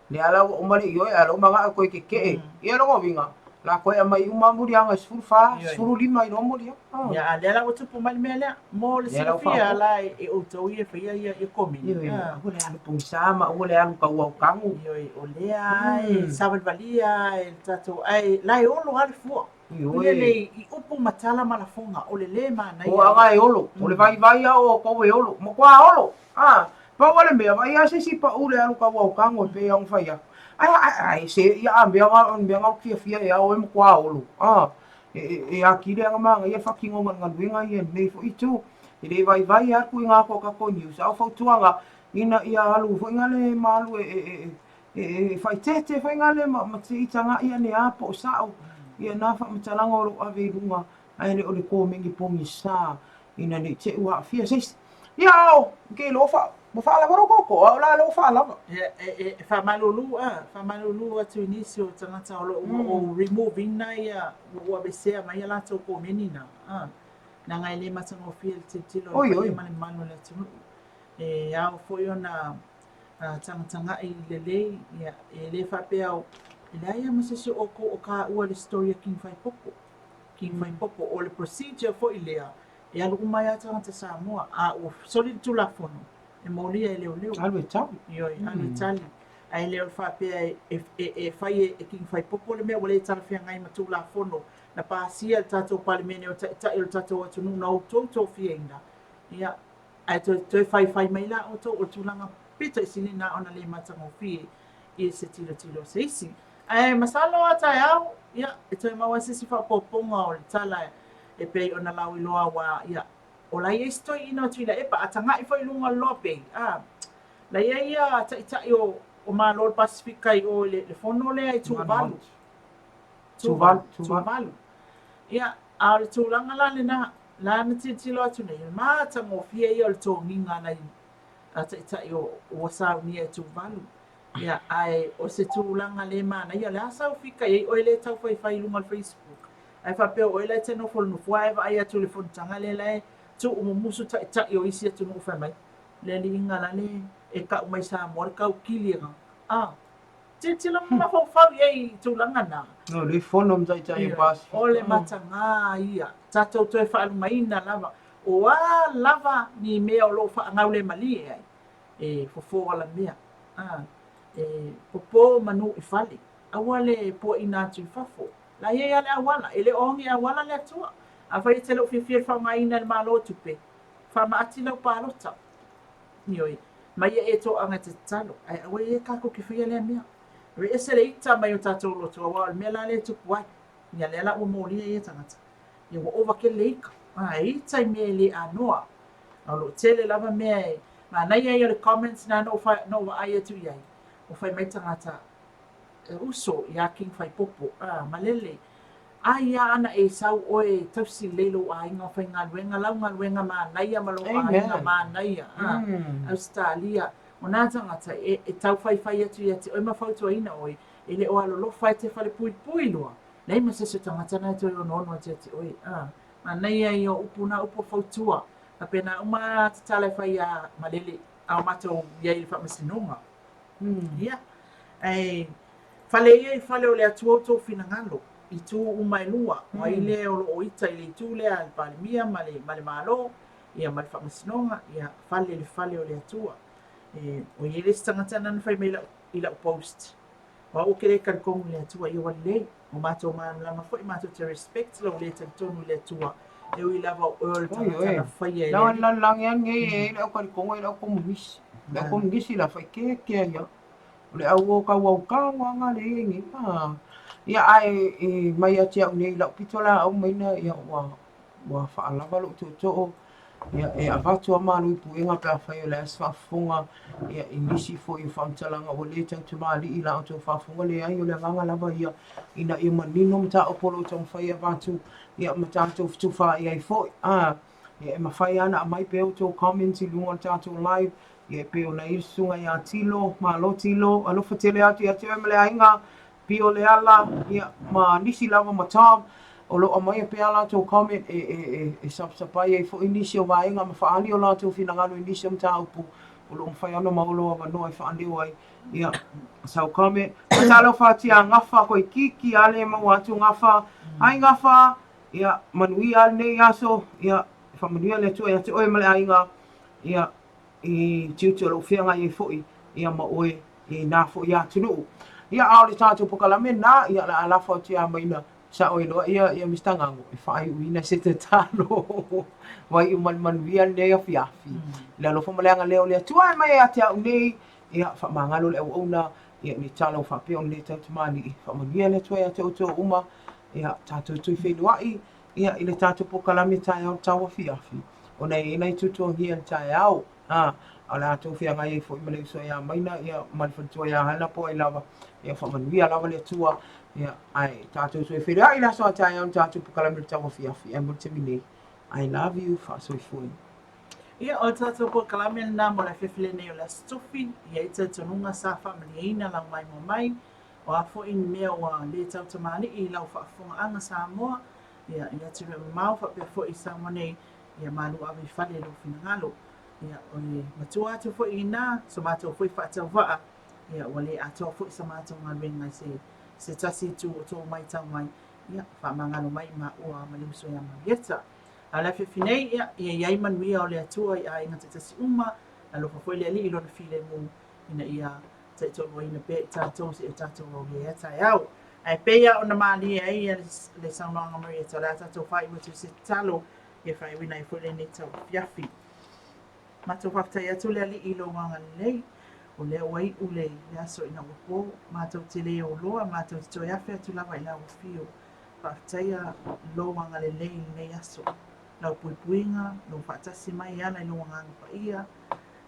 Lea la ua uma le ioe, a o lea ua mana'o toe keke'e. Ia lona uiga, o le a toe aumai uma lava moliaga e 14, 15 i loa moliaga. Ia, a lea la ua tupu mai le mea lea. Mo le silafia la e outou ia e faia ia komeni. Ioe, aua le alu pogisa ma aua le alu tauaotago. Ioe, o lea e savalivalia e le tatou, ae la e olo lava le fua. Ioe. Nei i upu ma tala ma lafoga, o le lē manaia. O aga e olo, o le vaivai lava o outou e olo, matua olo. A, pau lava le mea, vaai lava se isi pau le alu tauaotago e pei lava ona fai atu. Ae, ae, ae se ia a mea na, o le mea na ou te fiafia ai lava oe matua olo. A, e, e, e atili ai ona manaia le faatinoga o le galuega ia i lenei foi itu. E le vaivai lava le tuuina atu o tatou news, a o fautuaga, ina ia alu foi nale ma alu e, e, e, e faaeteete foi nale ma, ma te itaga'i ane a po o sa'o ia na faamatalaga o lo o ave i luga ae le o le komeni pogisa ina ne i te i ua aafia se isi. Ia ao, ke iloa fa, ua faalava lou tootoo, a o la lea ua faalava. Ia, e, e, e faamalulu, a, faamalulu atu i nisi o tagata o lo o ua ou remove ina ia, ua ou aveesea mai a latou komeni na, a, leaga e le matagofie le tilotilo a le paia ma le mamalu o le atunuu. E ao foi ona tagataga'i lelei, ia, e le faapea o, e leai lava ma se isi o outou o taua le story a King Faipopo. King Faipopo, o le procedure foi lea, e alu uma ai lava tagata Samoa, a ua soli le Tulafono, e molia e leoleo. Alu e tali. Ioe, alu e tali. Ae le o le faapea e, e, e, e fai e, e King Faipopo le mea ua le talafeagai ma Tulafono na pasia e le tatou Palemene o Taitai o le tatou atunuu na outou tofiaina, ia, Ae toe, toe faifai mai la outou, o le tulaga pito i sili lena ona le matagofie i se tilotilo a se isi. Ae masalo a taeao, ia, e toe maua ai se isi faaopoopoga o le tala e pei ona lauiloa aua, ia, o la e i ai si toeaina o Tuilaepa, a taga'i foi i luga o le loa pei, a, la e i ai ia taitai o, o Malo o le Pasefika i o i le, le fono lea i Tuvalu. Tuvalu, Tuvalu. Ia, a o le tulaga la lena, La na tilotilo atu nei, o le matagofie ia o le togiga a nai taitai o ua saunia e Tuvalu. Ia, ae o se tulaga le manaia, o le a sau fika i ai oe lea e tau faifai i luga o le Facebook, ae faapea o oe la e te nofo i le nofoa ae vaai atu i le fonotaga lea la e tuumumusu taitai o isi atunuu fai mai, le aliiga la le e kau mai Samoa le taukili e a. Tilotilo ma mafaufau i ai i tulaga na. O le fono ma taitai o Pasefika. O le matagā ia. Tatou toe faalumaina lava. O a lava ni mea o lo o faagaulemalie ai, e fofo alamea, a, e popo manu i fale, aua le puaina atu i fafo. La i ai lava le auala, e le o ogi auala le Atua. Afai e te le o fiafia i le faaaogaina e le Malo o tupe, faamaati lau palota. Ioe, mai ia e toaga e te tatalo, ae aua ia tatou te faia lea mea. Aveese le ita mai o tatou loto, aua o le mea la lea e tupu ai. Ia lea la ua molia ia tagata. Ia ua ova tele le ita. A, e ita i mea e le anoa. A o lo o tele lava mea e manaia ia o le comments na na ou vaai atu i ai, ua fai mai tagata, e uso iā King Faipopo, a, malele, ai a ana e sau oe e tausi lelei lou aiga o faigaluega, lau galuega manaia ma lou aiga manaia, a, Ausetalia, o nā tagata e, e tau faifai atu ia te oe ma fautuaina oe, e le o alolofa e te falepuipui loa, leai ma se isi o tagata na e toe onoono atu ia te oe, a, manaia ia o upu nā upu o fautua, faapena uma a tatala e fai iā Malele, a o matou i ai i le faamasinoga. Ia, ae fale ia i fale o le Atua outou finagalo, i itu uma e lua, o ai lea o lo o ita i le itu lea a le Palemia ma le, ma le Malo, ia ma le Faamasinoga, ia fale i le fale o le Atua. E, ua i ai le isi tagata na na fai mai i lau, i lau post, o au ou te le talitonu i le Atua, ia ua lelei, ua matou malamalama foi, matou te respect lou le talitonu i le Atua, e ui lava o oe o le tagata na faia e le Alii. Na lalolagi lava lenei e i ai le au talitonu e i ai le au komunisi. Le au komunisi la faaikeekea ia. O le au o tau autago lava lea e i ai nei. Ia ae e mai ia te au nei i lau pitolaau maina ia ua ua faalava lou tootoo, ia, e avatu lava malu i puega pe afai o le a se faafofoga, ia, i nisi foi o faamatalaga ua le tautamalii i la outou faafofoga. Leai, o le agaga lava ia ina ia manino mataupu o lo o taumafai e avatu, ia, ma tatou fetufaai ai foi. A, ia, e mafai lava ona aumai pea outou comments i luga o le tatou live, ia, e pei ona i ai le susuga ia Tilo, malo Tilo, alofa tele atu ia te oe ma le aiga, Pio Leala, ia, ma nisi lava ma Tom, o lo o aumaia pea a latou comment e, e, e, e sapasapai ai foi nisi o vaega ma faaali o latou finagalo i nisi o mataupu o lo o mafai ona maua lou avanoa e faaleo ai, ia, sau comment. Faatalofa atu ia Gafa Koikiki, a le maua atu Gafa. Hi Gafa, ia, manuia lenei aso, ia, faamanuia le Atua ia te oe ma le aiga, ia, i tiute o lo o feagai ai foi ia ma oe i nā foi atunuu. Ia, a o le tatou polokalame lena, ia, o le a lafo atu ia Maina sao ai loa ia, ia Mister Gago e faaiuina se tatalo ua iu ma le manuia lenei afiafi. I le alofa ma le agalelei o le Atua e mai ia te au nei, ia, faamagalo le auauna, ia, ni tala ua faapea ona le tautamalii. Faamanuia le Atua ia te outou uma, ia, tatou toe feiloai, ia, i le tatou polokalame taeao le tauafiafi, ona e i ai nai tuatuagia i le taeao, a, a o le a tou feagai ai foi ma le uso ia Maina, ia, ma le faletua ia Hana po o ai lava, ia, faamanuia lava le Atua, ia, ae tatou toe feiloai i le aso a taeao i le tatou polokalame i le tauafiafi, ae mo le taimi nei, I love you, faasoifua. Ia, o le tatou polokalame lena mo le afiafi lenei o le Aso Tofi, e i ai talitonuga sa faamalieina lau maimoa mai, O a foi ni mea ua le tautamalii i lau faafofogaaga Samoa, ia, i atunuu e mamao faapea foi i Samoa nei, ia malu ave i fale lou finagalo. Ia, o le matua atu foi i ina, so matou foi faatauvaa, ia, ua le atoa foi sa matou galuega i se, se tasi itu o tou matau mai, ia, faamagalo mai i maua ma le uso ia Marieta. A o le afiafi nei, ia, ia i ai manuia o le Atua i aiga taitasi uma, alofa foi le Alii i Lona filemu, ina ia taitoaluaina pea i tatou seia tatou aulia ai taeao. Ae pei lava ona malie ai le saunoaga Marieta, o le a tatou faaiu atu i se tatalo ia faaiuina ai foi lenei tauafiafi. Matou faafetai atu le Alii i lou agalelei, o lea ua iu le, le aso ina ua po, matou te le oloa, matou te toe afe atu lava i lau afio. Faafetaia lou agalelei i lenei aso, lau puipuiga, lou faatasi mai e ala i lou agaga paia,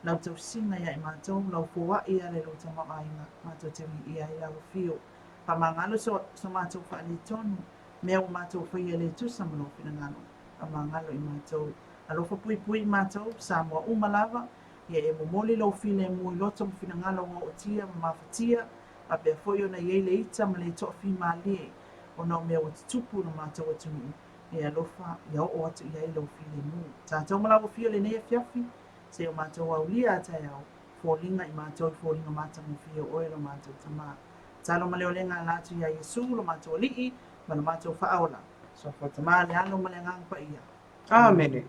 lau tausiga ia i matou, lau foai e ala i lou tamaoaiga, matou te viia ai lau afio. Faamagalo so, so matou faaletonu, mea ua matou faia le tusa ma lou finagalo. Faamagalo i matou. Alofa puipui i matou, Samoa uma lava, ia e momoli lou filemu i loto ma finagalo ua ootia ma mafatia, faapea foi ona i ai le ita ma le toafimalie ona o mea ua tutupu i lo matou atunuu, e alofa ia oo atu i ai lou filemu. Tatou ma lau afio i lenei afiafi, seia o matou aulia a taeao, foliga i matou i foliga matagofie o oe lo matou Tama. Tatalo ma le olega ala atu ia Iesu lo matou Alii ma lo matou Faaola. Suafa o le Tama, le Alo ma le Agaga Paia. Amene.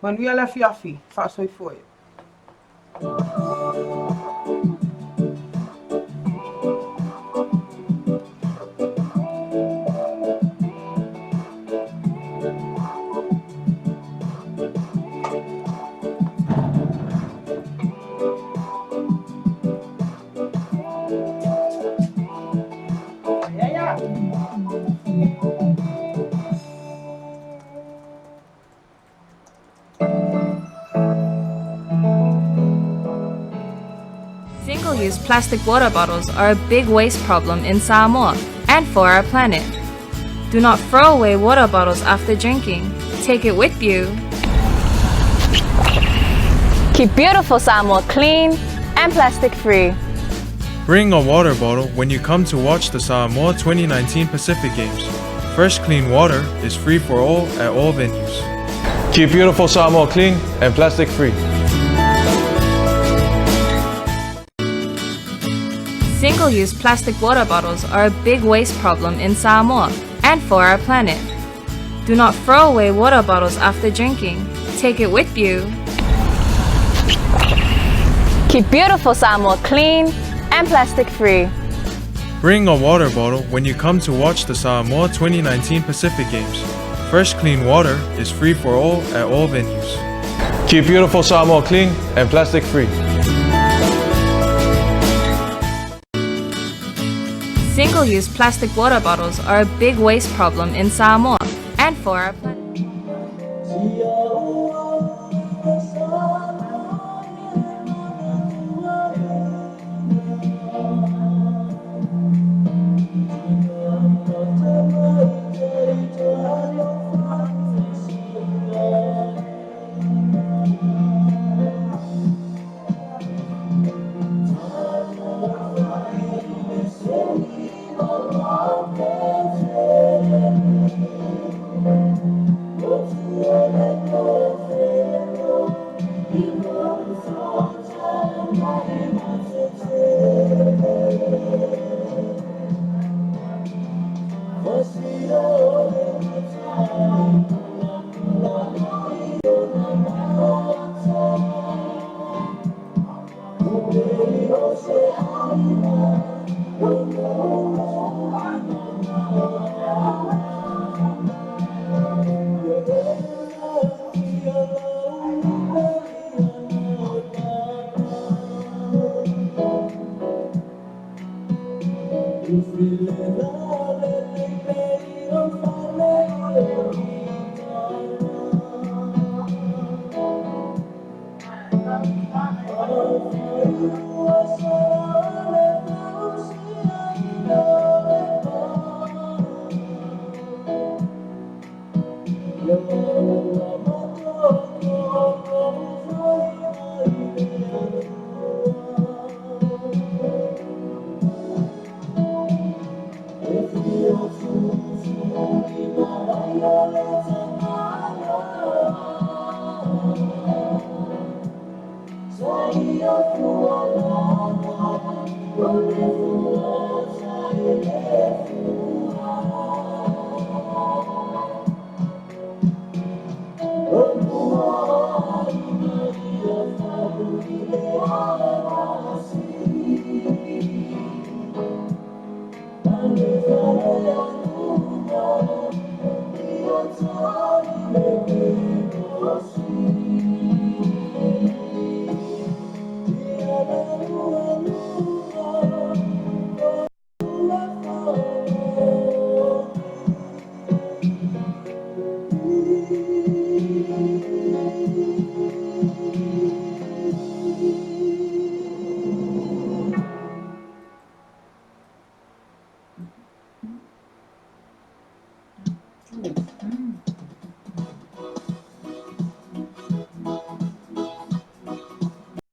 Manuia le afiafi, faasoifua ia. Single-use plastic water bottles are a big waste problem in Samoa and for our planet. Do not throw away water bottles after drinking. Take it with you. Keep beautiful Samoa clean and plastic free. Bring a water bottle when you come to watch the Samoa 2019 Pacific Games. Fresh, clean water is free for all at all venues. Keep beautiful Samoa clean and plastic free. Single-use plastic water bottles are a big waste problem in Samoa and for our planet. Do not throw away water bottles after drinking. Take it with you. Keep beautiful Samoa clean and plastic free. Bring a water bottle when you come to watch the Samoa 2019 Pacific Games. Fresh, clean water is free for all at all venues. Keep beautiful Samoa clean and plastic free. Single-use plastic water bottles are a big waste problem in Samoa and for our planet.